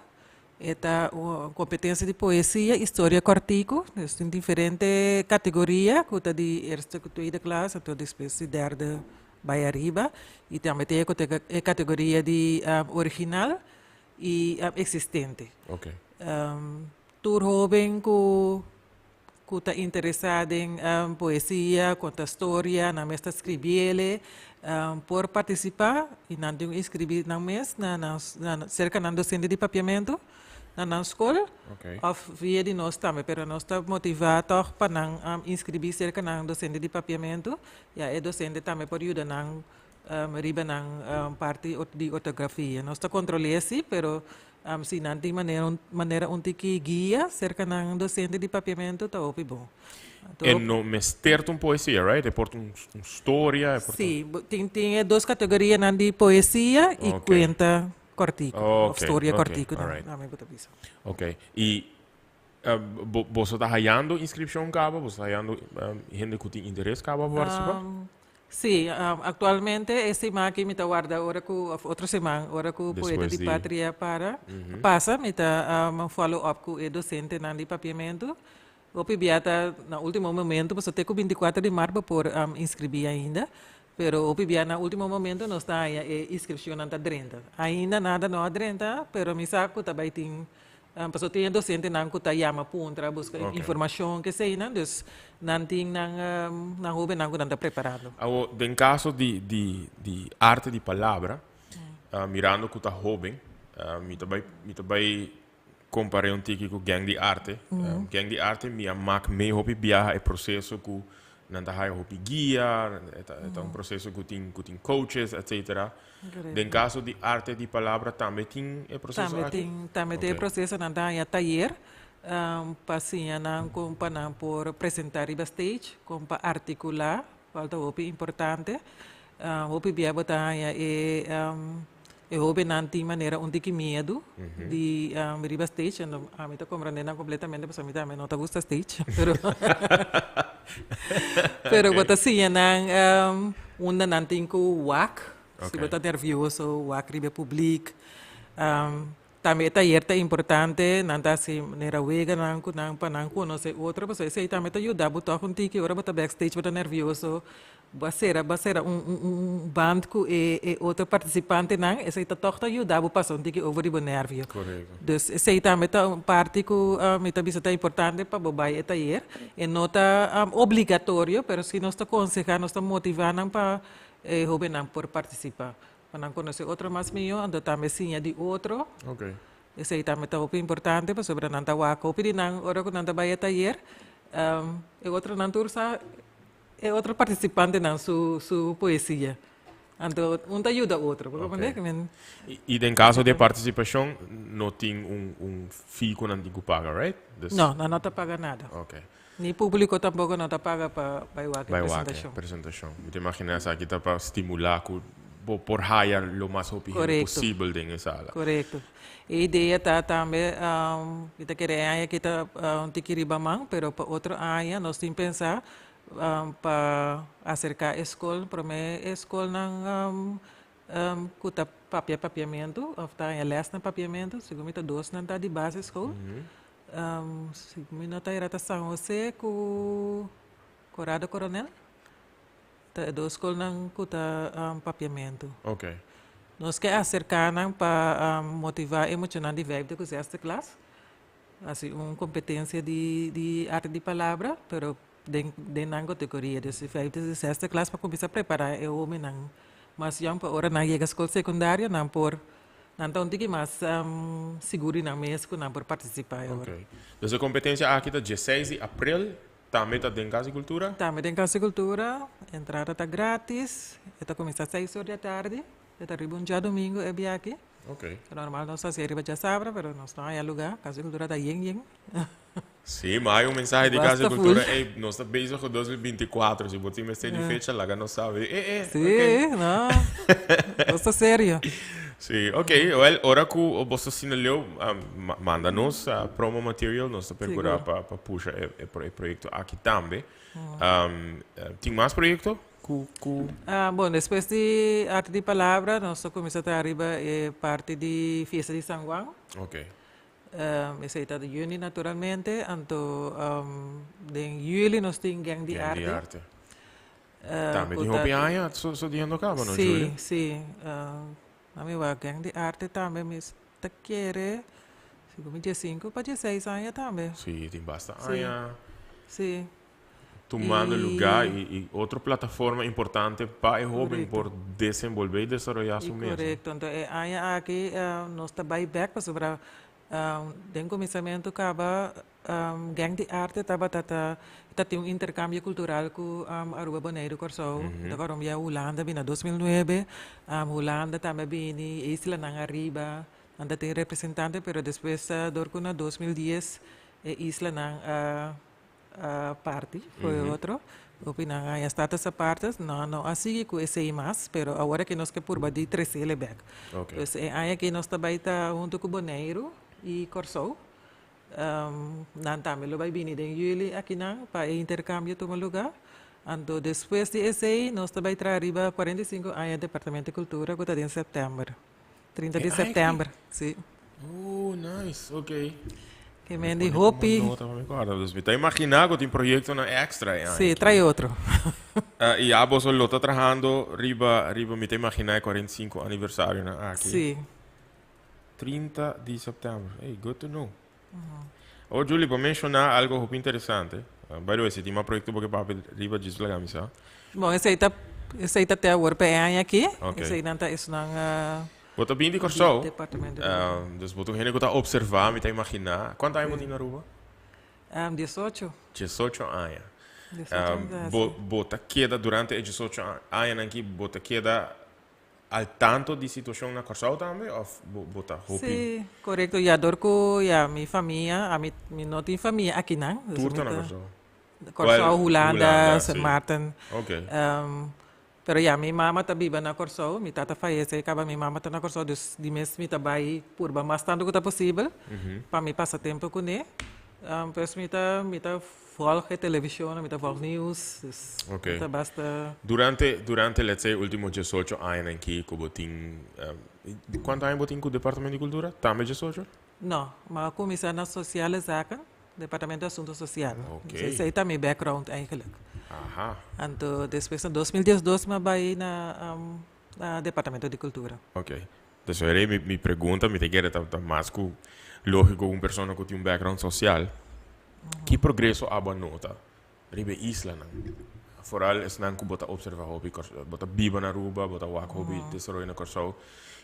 S7: E ta un kompetensia di poesia i storia kòrtiku. Dus tin diferente kategoria ku ta di eerste ku tweede klas anto despues di derde bai ariba. I tambe tin e kategoria di original i eksistente. Tur hóben ku ku ta interesá den poesia, konta storia, nan mes ta skribiele, por partisipá i nan tin ku inskribí nan mes na nan serka nan dosente di papiamentu na nan skol òf via di nos tambe, pero nos ta motivá tòg pa nan inskribí serka nan dosente di papiamentu, ya e dosente tambe por yuda nan riba nan parti di ortografia. Nos ta kontrol'é sí, pero Si nan tin manera un manera un tiki guia serka nan docente di papiamento ta hopi bon.
S1: Anto E no mester ta un poesia, right? E por ta un un storia, e por ta.
S7: Sí, bo tin tin e dos categorianan di poesia y cuenta cortico of storia cortico nan nan mi bo ta bisa.
S1: Ok, y bo boso ta hayando inscripcion caba? Boso ta hayando hende cu tin interes caba pa participa?
S7: Sí, actualmente e siman aki mi ta warda ora cu, of otro siman, ora cu Poeta di Patria para, pasa, mi ta follow up cu e docentenan di Papiamento. Hopi bia ta na ultimo momento, pasobra te cu 24 di mart bo por inscribi ainda, pero hopi bia na ultimo momento nos ta haña e inscripcionnan ta drenta. Ainda nada no a drenta, pero mi sa cu ta bay tin Pasobra tin e docentenan cu ta yama puntra, busca informacion, keseynan, dus nan tin nan nan hobennan cu nan ta preparando.
S1: Awor, den caso di di di arte di palabra, mirando cu ta hoben, mi ta bay mi ta bay compare un tiki cu Gang di Arte. Gang di Arte mi a mak mee hopi biaha e proceso cu Nan ta haya hopi guia, e ta e ta un proceso cu tin cu tin coaches, etcetera. Den caso di arte di palabra tambe tin e proceso
S7: Tambe
S1: aki?
S7: tin, tambe tin e proceso. Nan ta haya tayer pa siña nan con pa nan por presenta riba stage, con pa articula, cual ta hopi importante. Hopi bia bo ta haya e E hobennan tin manera un tiki miedu di riba stage, ando ami ta comprende nan completamente pasobra mi tambe no ta gusta stage, pero pero bo ta siña nan unda nan tin cu wak, si bo ta nervioso wak riba e publiek. Tambe e tayer ta importante, nan ta haci manera weganan cu nan pa nan conoce otro, pasobra esey tambe ta yuda bo tog un tiki ora bo ta backstage bo ta nervioso, Bo a sera bo a sera un un un band ku e e otro partisipantenan, esei ta tòg ta yuda bo pasa un tiki over di bo nèrvio.
S1: Korekto.
S7: Dus esei tambe ta un parti ku mi ta bisa ta importante pa bo bai e tayer. E no ta obligatorio, pero si nos ta konsehá, nos ta motivá nan pa e hóbennan por partisipá. Pa nan konosé otro mas mihó, anto tambe siña di otro. Esei tambe ta hopi importante pasobra nan ta wak hopi di nan ora ku nan ta bai e tayer, e otronan tur sa E otro participantenan su su poesia. Anto un ta yuda otro. Bo comprende?
S1: Ok. I den caso di e participacion no tin un un fee cu nan tin cu paga, right?
S7: Dus. No, nan no ta paga nada.
S1: Ok.
S7: Ni publico tampoco no ta paga pa bai wak e
S1: Bai wak e
S7: presentacion.
S1: presentacion. Mi ta imagina esaki ta pa stimula cu bo por haya lo mas hopi hende
S7: Corecto.
S1: posibel den e sala.
S7: Corecto. E idea ta tambe, mi ta kere e aña aki ta un tiki riba man, pero pa otro aña nos tin pensa pa acerca e skol, prome e skolnan ku ta. papia papiamento, of ta haña les na papiamento, segun mi ta dos nan ta di basisschool. Segun mi no ta era ta San Jose ku Corrado Coronel, ta e dos skolnan ku ta papiamento. Nos ke aserká nan pa motivá e muchanan di vijfde ku zesde klas, hasi un kompetensia di di arte di palabra, pero den den nan kategoria. Dus di vijfde ku zesde klas pa kuminsá prepará e hobennan mas yòn pa ora nan yega skol sekundario nan por nan ta un tiki mas sigur di nan mes ku nan por partisipá e ora.
S1: Dus e kompetensia aki ta dieseis di aprel Tambe ta den Cas di Cultura?
S7: Tambe den Cas di Cultura. Entrada ta gratis. E ta cuminsa seis or di atardi. E ta riba un djadomingo e biaha. Normal nos ta hacié riba djasabra, pero nos no haya lugar. Cas di Cultura ta yen yen.
S1: Sí, ma hay un mensahe di Cas di Cultura, ey, nos ta bezig cu 2024, si bo tin mester di fecha, laga nos sabi. Eh, eh,
S7: Sí, no. Nos ta serio.
S1: Sí, ok. Wel, ora cu bo ta asina leu, manda nos promo material, nos ta percura pa pa pusha e e proyecto aki tambe. Tin mas proyecto cu cu?
S7: Bon, despues di Arte di Palabra, nos ta cuminsa traha riba e parti di Fiesta di San Juan.
S1: Ok.
S7: Esey ta di juni naturalmente, anto den juli nos tin Gang di Arte.
S1: Gang di Arte. Tambe tin hopi aña sucediendo caba, no, Julie?
S7: Sí, sí. Ami wak Gang di Arte tambe mi ta kere sigur mi diesinco pa dieseis aña tambe.
S1: Sí, tin basta aña.
S7: Sí.
S1: Tumando lugar y otro plataforma importante pa e hoben por desenvolve y desaroya su mes.
S7: Correcto. Entonces e aña aki nos ta bay bek pasobra den cuminsamentu caba Gang di Arte tabata ta ta tin un intercambio cultural cu Aruba, Boneiru, Corsou. Ta kòrda un bia Hulanda bini na 2009. Hulanda tambe a bini, e islanan ariba, nan ta tin representante, pero despues dor cu na 2010 e islanan a a parti for e otro. Hopi nan a haña status aparte, nan no a sigui cu esey mas, pero awor aki nos ke purba di trecele bek. Dus e aña aki nos ta bay ta hunto cu Boneiru y Corsou. Nan tambe lo bai bini den juli akinan pa e interkambio tuma lugá. Anto despues di esei nos ta bai traha riba 45 aña Departamento di Kultura ku ta den sèptèmber, 30 di sèptèmber, si.
S1: Oh, nice, ok.
S7: Ke men di hopi.
S1: Nota pa mi kòrda. Dus mi ta imaginá ku tin proyektonan èkstra e aña
S7: Si, trae otro.
S1: I ya boso lo ta trahando riba riba mi ta imaginá e 45 aniversarionan aki.
S7: Si.
S1: 30 di september. Hey, good to know. Oh, Julie, bo menciona algo hopi interesante. By the way, si tin mas proyecto bo ke papia riba djis laga mi sa.
S7: Bon, esei ta, esei ta te awor pa e aña aki.
S1: Ok.
S7: Eseinan ta esnan
S1: Bo ta bin di Kòrsou.
S7: di departamento di.
S1: Dus bo ta un hende ku ta observá, mi ta imaginá. Kuantu aña bo tin na Aruba?
S7: 18.
S1: 18 aña.
S7: 18 aña,
S1: Bo,
S7: si.
S1: bo ta keda durante e 18 añanan aki, bo ta keda Al tanto di situacion na Corsou tambe of bo bo ta hopi?
S7: Sí, corecto. Ya dor cu ya mi famia, ami mi no tin famia akinan. Dus
S1: Tur
S7: mi
S1: ta na
S7: ta
S1: Corsou?
S7: Corsou,
S1: Well,
S7: Hulanda,
S1: Hulanda,
S7: Sint
S1: sí.
S7: Maarten.
S1: Ok.
S7: Pero ya mi mama ta biba na Corsou, mi tata fayece caba mi mama ta na Corsou, dus di mes mi ta bay purba mas tanto cu ta posibel pa mi pasa tempo cune. Pues mi ta mi ta Volg e television, mi ta volg nieuws, dus
S1: Ok.
S7: ta basta.
S1: Durante, durante let's say ultimo 18 añanan ki ku bo tin, kuantu aña bo tin ku Departamento di Kultura? Tambe 18?
S7: No, mi a kuminsá na Sociale Zaken, Departamento di Asunto Sosial.
S1: Ok.
S7: Dus esei ta mi background eigenlijk.
S1: Aha.
S7: Anto despues na 2012 mi a bai na na Departamento di Kultura.
S1: Ok. Dus ora mi mi pregunta mi ta kere ta ta mas ku lógiko un persona ku tin un background sosial. Ki progreso abo a nota riba e islanan? Foral esnan ku bo ta observa hopi Kòrsou, bo ta biba na Aruba, bo ta wak hopi desaroyo na Kòrsou.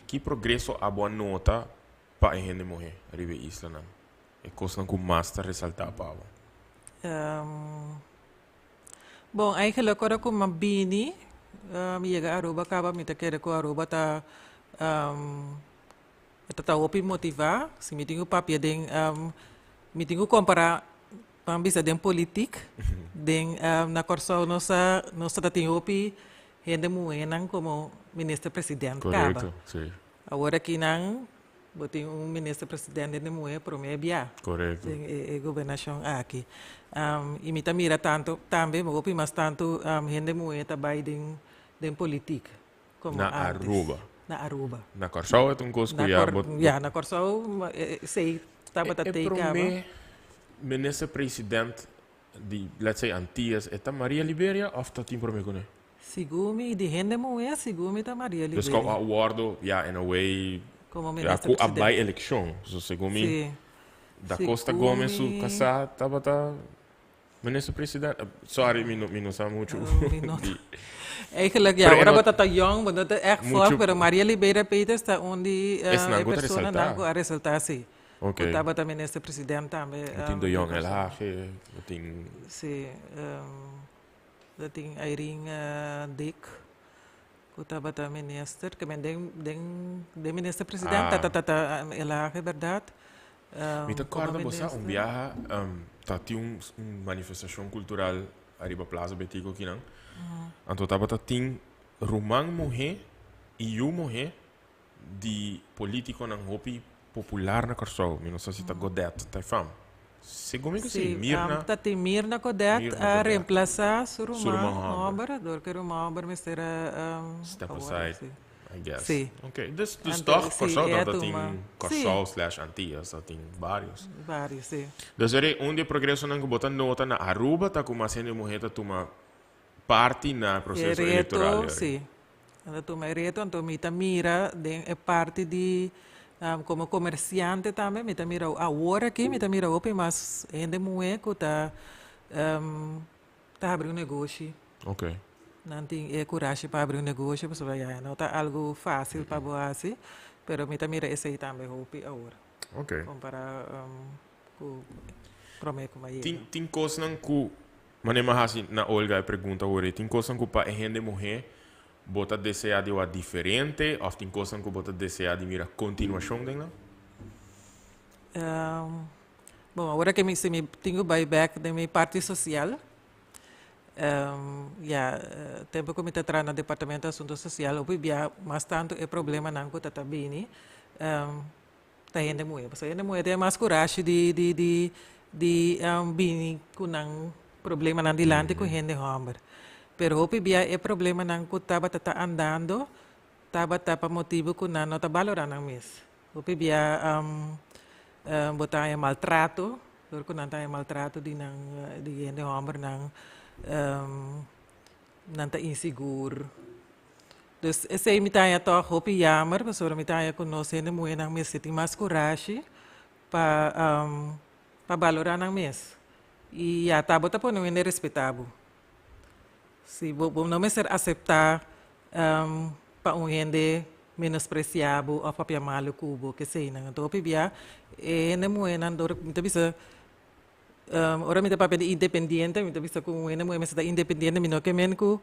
S1: Ki progreso abo a nota pa e hende muhé riba e islanan? E kosnan ku mas ta resaltá pa abo?
S7: Bon, eigenlijk ora ku mi a bini, mi yega Aruba kaba mi ta kere ku Aruba ta E ta ta hopi motivá. Si mi tin ku papia den, mi tin ku kompará, ban bisa den politik, den na Kòrsou nos a nos ta tin hopi hende muhénan komo minister president kaba.
S1: Korekto, si.
S7: Awor akinan bo tin un minister president hende muhé promé bia.
S1: Korekto.
S7: Den e gobernashon aki. I mi ta mira tantu tambe hopi mas tantu hende muhé ta bai den den politik komo
S1: Na
S7: antes.
S1: Aruba.
S7: na Aruba.
S1: Na Kòrsou ta un kos ku
S7: Na
S1: ya
S7: Cor ja, na Kòrsou esei tabata
S1: E
S7: tei kaba.
S1: promé minister president di, let's say, Antillas, e ta Maria Liberia òf ta tin promé kuné?
S7: Segun mi, di hende muhé, segun mi ta Maria
S1: Dus ku
S7: Liberia.
S1: a wòrdu, ja, in a way,
S7: Komo
S1: ja,
S7: minister
S1: ku a bai
S7: president.
S1: elekshon. So segun mi,
S7: Sí.
S1: Da Costa
S7: Segun
S1: Gomez su
S7: mi
S1: kasá tabata minister president. Sorry, mi no, mi no sa muchu
S7: Oh, mi no.
S1: di.
S7: Eigenlijk, ja,
S1: Pero e
S7: ora
S1: no
S7: bo ta jong, bo no ta echt
S1: muchu
S7: volg, pero Maria Liberia Peters ta un di
S1: Esnan
S7: e
S1: ku ta
S7: personanan
S1: resaltá.
S7: ku a resaltá, sí.
S1: Ok.
S7: Ku tabata minister president tambe.
S1: Bo tin
S7: di
S1: De Jong
S7: Kòrsou.
S1: Elhage, bo tin
S7: Sí, bo tin Irene Dick, ku tabata minister, ke men den den den minister president
S1: Ah.
S7: ta ta ta Elhage, bèrdat?
S1: Mi ta
S7: Komo
S1: kòrda bo sa un
S7: minister.
S1: biaha ta tin un un manifestashon kultural ariba Plaza Betico kinan. Anto tabata tin ruman muhé i yu muhé di politikonan hopi popular na Kòrsou. Mi no sa si ta Godett ta e fam. Segun mi ku si,
S7: Sí,
S1: Mirna.
S7: ta tin Mirna Godett
S1: Mirna
S7: a
S1: Godett.
S7: reemplasá su
S1: Su ruman
S7: ruman
S1: hòmber.
S7: hòmber, dor ku e ruman hòmber mester a
S1: Step
S7: awor
S1: aside,
S7: sí.
S1: I guess.
S7: Sí.
S1: Ok, dus, dus
S7: Anto,
S1: toch,
S7: sí,
S1: Kòrsou
S7: e a
S1: tabata tin
S7: tuma. Sí.
S1: Kòrsou slash Antillas, ta tin vários.
S7: Vários, sí.
S1: Dus eri un di e progresonan ku bo ta nota na Aruba ta ku mas hende muhé ta tuma parti na e
S7: E
S1: proseso elektoral
S7: reto,
S1: eri.
S7: sí. Nan ta tuma e reto, anto mi ta mira den e parti di komo komersiante tambe, mi ta mira awor aki, mi ta mira hopi mas hende muhé ku ta ta habri un negoshi. Nan tin e kurashi pa habri un negoshi, pasobra ya no ta algu fásil pa bo hasi, pero mi ta mira esei tambe hopi awor. Kompará ku promé ku mi a yega.
S1: Tin kosnan ku, manera mi a hasi na Olga e pregunta awor ei, tin kosnan ku pa e hende muhé bo ta deseá di wak diferente òf tin kosnan ku bo ta deseá di mira kontinuashon den nan?
S7: Bon, awor ke mi si mi tin ku bai bèk den mi parti sosial, ya, tempu ku mi ta traha na Departamento Asunto Sosial hopi bia mas tantu e problemanan ku ta ta bini ta hende muhé. Pasobra hende muhé tin mas kurashi di di di di bini ku nan problemanan dilanti ku hende hòmber. Pero hopi bia e problemanan ku tabata ta andando tabata pa motibu ku nan no ta balorá nan mes. Hopi bia bo ta haña maltrato, dor ku nan ta haña maltrato di nan di hende hòmbernan nan ta insigur. Dus esei mi ta haña tòg hopi yamer pasobra mi ta haña ku nos hende muhénan mester tin mas kurashi pa pa balorá nan mes. I ya ta bo ta pone un hende respetá bo. Si bo bo no mester aseptá pa un hende menospresiá bo òf papia malu ku bo keseinan. Anto hopi bia e hende muhénan dor mi ta bisa Ora mi ta papia di independiente, mi ta bisa ku un hende muhé mester ta independiente, mi no ke men ku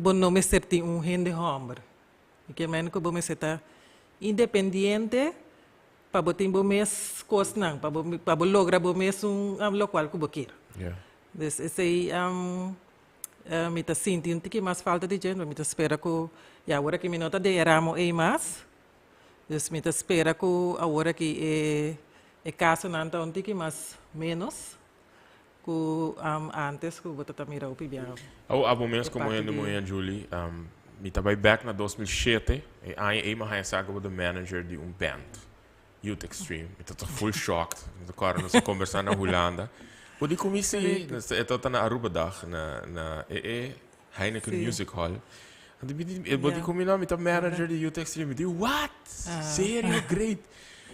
S7: bo no mester tin un hende hòmber. Mi ke men ku bo mester ta independiente pa bo tin bo mes kosnan, pa bo pa bo logra bo mes un lokual ku bo kier. Dus esei mi ta sinti un tiki mas falta di dje, mi ta spera ku ya awor aki mi no ta den e ramo ei mas, Dus mi ta spera ku awor aki e e kasonan ta un tiki mas ménos ku antes ku bo ta ta mira hopi bia
S1: Awo abo mes
S7: e
S1: komo
S7: parti
S1: hende
S7: di.
S1: muhé Julie, mi ta bai bèk na 2007, e aña ei mi a haña sa ku bo ta manager di un band, Youth Extreme. Mi ta ta full shocked. Mi ta kòrda nos a kombersá na Hulanda. Bo di ku mi si, e tabata na Arubadag na na e e Heineken Music Hall. Anto mi di, e bo di ku mi no, mi ta manager di Youth Extreme. Mi di, what? Serio? Great.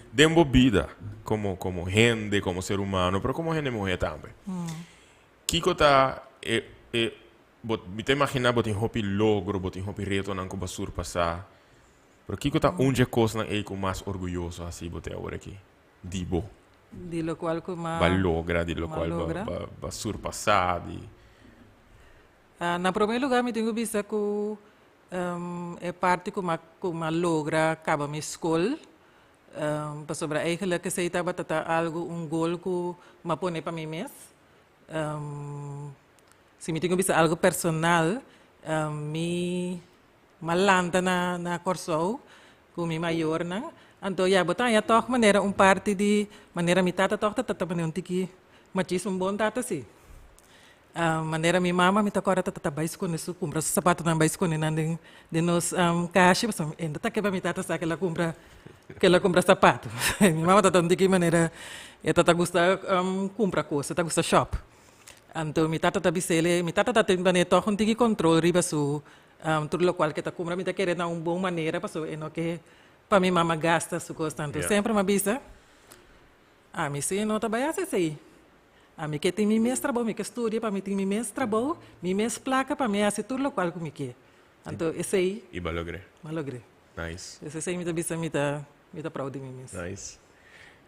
S1: Den bo bida, komo, komo hende, komo ser humano, pero komo hende muhé tambe. Kiko ta e, e, bo, mi ta imaginá bo tin hopi logro, bo tin hopi retonan ku bo a surpasá. Pero kiko ta un dje kosnan ei ku mas orguyoso hasi bo te awor aki? Di bo.
S7: Di lokual ku ma.
S1: Ba logra, di
S7: Ma
S1: lokual ba,
S7: logra.
S1: ba, ba surpasá, di.
S7: Na promé lugá mi tin ku bisa ku e parti ku m'a ku m'a logra kaba mi skol, pasobra eigenlijk esei tabata ta algu un gol ku m'a pone pa mi mes. Si mi tin ku bisa algu personal, mi m'a lanta na na Kòrsou ku mi mayornan, anto ya bo ta haña tòg manera un parti di manera mi tata tòg ta tata manera un tiki machismo, un bon tata si. Manera mi mama, mi ta kòrda ta bai skonde su kumpra su sapatonan, bai skonde nan den den nos kashi, pasobra e no ta ke pa mi tata sa ke el a kumpra, ke el a kumpra sapato. Mi mama ta un tiki manera e ta ta gusta kumpra kos, e ta gusta shòp. Anto mi tata ta bis'el, mi tata ta tin manera tòg un tiki kontrol riba su tur lokual ke ta kumpra, mi ta kere na un bon manera pasobra e no ke pa mi mama gasta su kosnan. Anto semper mi a bisa, Ami si no ta bai hasi esei. Ami ke tin mi mes trabou, mi ke studia pa mi tin mi mes trabou, mi mes plaka pa mi hasi tur lokual ku mi ke. Anto esei.
S1: I bo a logr'é.
S7: Mi a logr'é.
S1: Nice.
S7: Pues esei mi ta bisa mi ta mi ta proud di mi mes.
S1: Nice.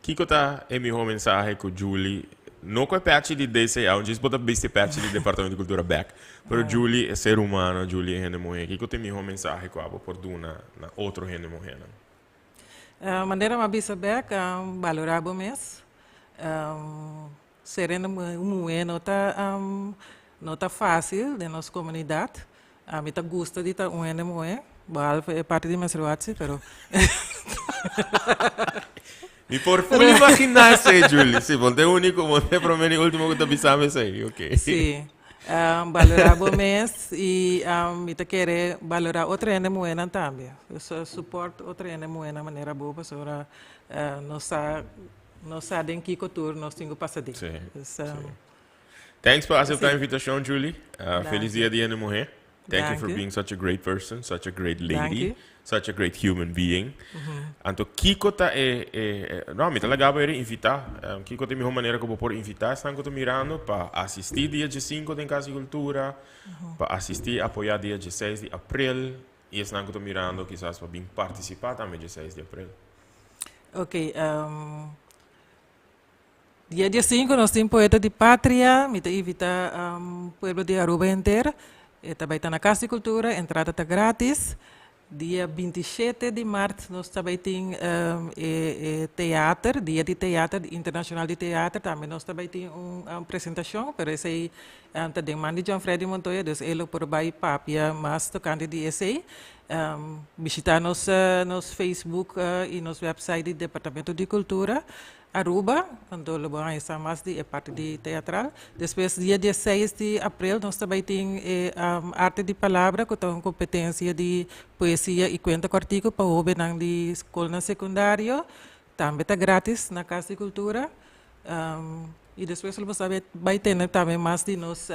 S1: Kiko ta e mihó mensahe ku Julie, no ku e pechi di DCA, un djis bo ta bisti e pechi di Departamento di Kultura bèk, pero Julie e ser humano, Julie e hende muhé, kiko ta e mihó mensahe ku abo por duna na otro hende muhénan?
S7: Manera mi a bisa bek, balorá bo mes. Ser un muhé no ta no ta fásil den nos komunidat. Ami ta gusta di ta un hende muhé, behalve e parti di menstruatie, pero.
S1: Mi por full imaginá esei, Julie. Si, bo no ta e úniko, bo no ta e promé ni último ku ta bisa mi esei. Oké.
S7: Sí. Balorá bo mes i mi ta kere balorá otro hende muhénan tambe. Support otro hende muhénan manera bo pasobra nos sa nos sa den kiko tur nos tin ku pasa den.
S1: Sí, sí. Thanks pa aseptá invitashon, Julie. Felis dia di hende muhé. Thank you for being such a great person, such a great lady, such a great human being. Anto kiko ta e, e, no, mi ta laga bo eri invita. Kiko ta e miho manera ku bo por invita esnan ku ta mirando pa asisti dia diesinko den Kas di Kultura, pa asisti apoya dia dieseis di aprel, i esnan ku ta mirando kisas pa bin partisipa tambe dieseis di aprel.
S7: Ok, Dia diesinco nos tin Poeta di Patria, mi ta invita pueblo di Aruba henter, e ta bay ta na Cas di Cultura, entrada ta gratis. Dia bintishete di mart nos ta bay tin e teater, dia di teater, internacional di teater, tambe nos ta bay tin un presentacion, pero esey ta den man di John Freddy Montoya, dus e lo por bay papia mas tocante di esey. Bishita nos nos Facebook y nos website di Departamento di Cultura. Aruba, anto lo bo haña sa mas di e parti di teatral. Despues dia dieseis di aprel nos ta bai tin e Arte di Palabra ku ta un kompetensia di poesia i kuenta kòrtiku pa hóbennan di skolnan sekundario. Tambe ta grátis na Kas di Kultura. I despues lo bo sa bai tene tambe mas di nos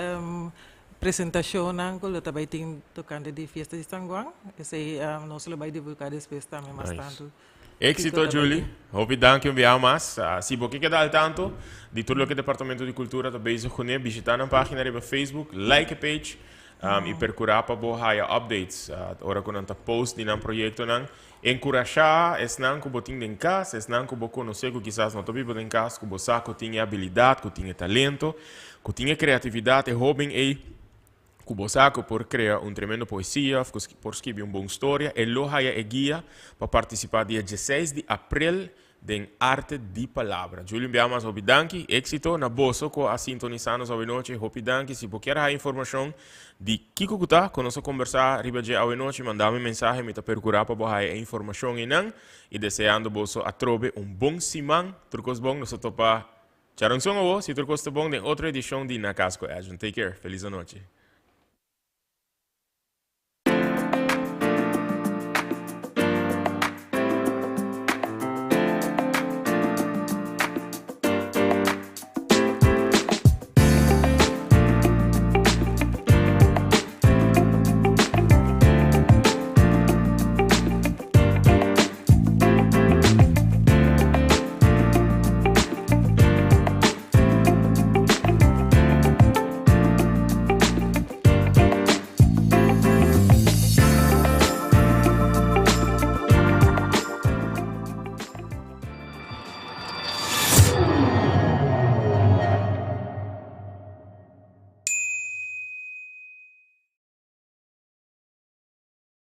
S7: presentashonnan ku lo ta bai tin tokante di Fiesta di San Juan. Esei nos lo bai divulgá despues tambe mas tantu.
S1: Éxito Julie, hopi danki un biaha mas. Si bo ke keda al tanto di tur loke Departamento di Cultura ta bezig kuné, bishita nan pagina riba Facebook, like e page i percura pa bo haya updates ora ku nan ta post di nan proyectonan. Enkurashá esnan ku bo tin den kas, esnan ku bo konosé ku kisas no ta biba den kas, ku bo sa ku tin e abilidat, ku tin e talento, ku tin e kreatividat, e hóben ei, Ku bo sa ku por krea un tremendo poesia of ku por skibi un bon storia, e lo haya e guia pa partisipá dia dieseis di aprel den Arte di Palabra. Julio un bia mas hopi danki, éksito na boso ku a sintonisá nos awenochi, hopi danki. Si bo kier haya informashon di kiko ku ta ku nos a kombersá riba dje awenochi, manda mi mensahe, mi ta perkurá pa bo haya e informashon einan. I deseando boso atrobe un bon siman, tur kos bon, nos ta topa Charonson awo, si tur kos ta bon den otro edishon di Na Cas ku Edjean. Take care, felis anochi.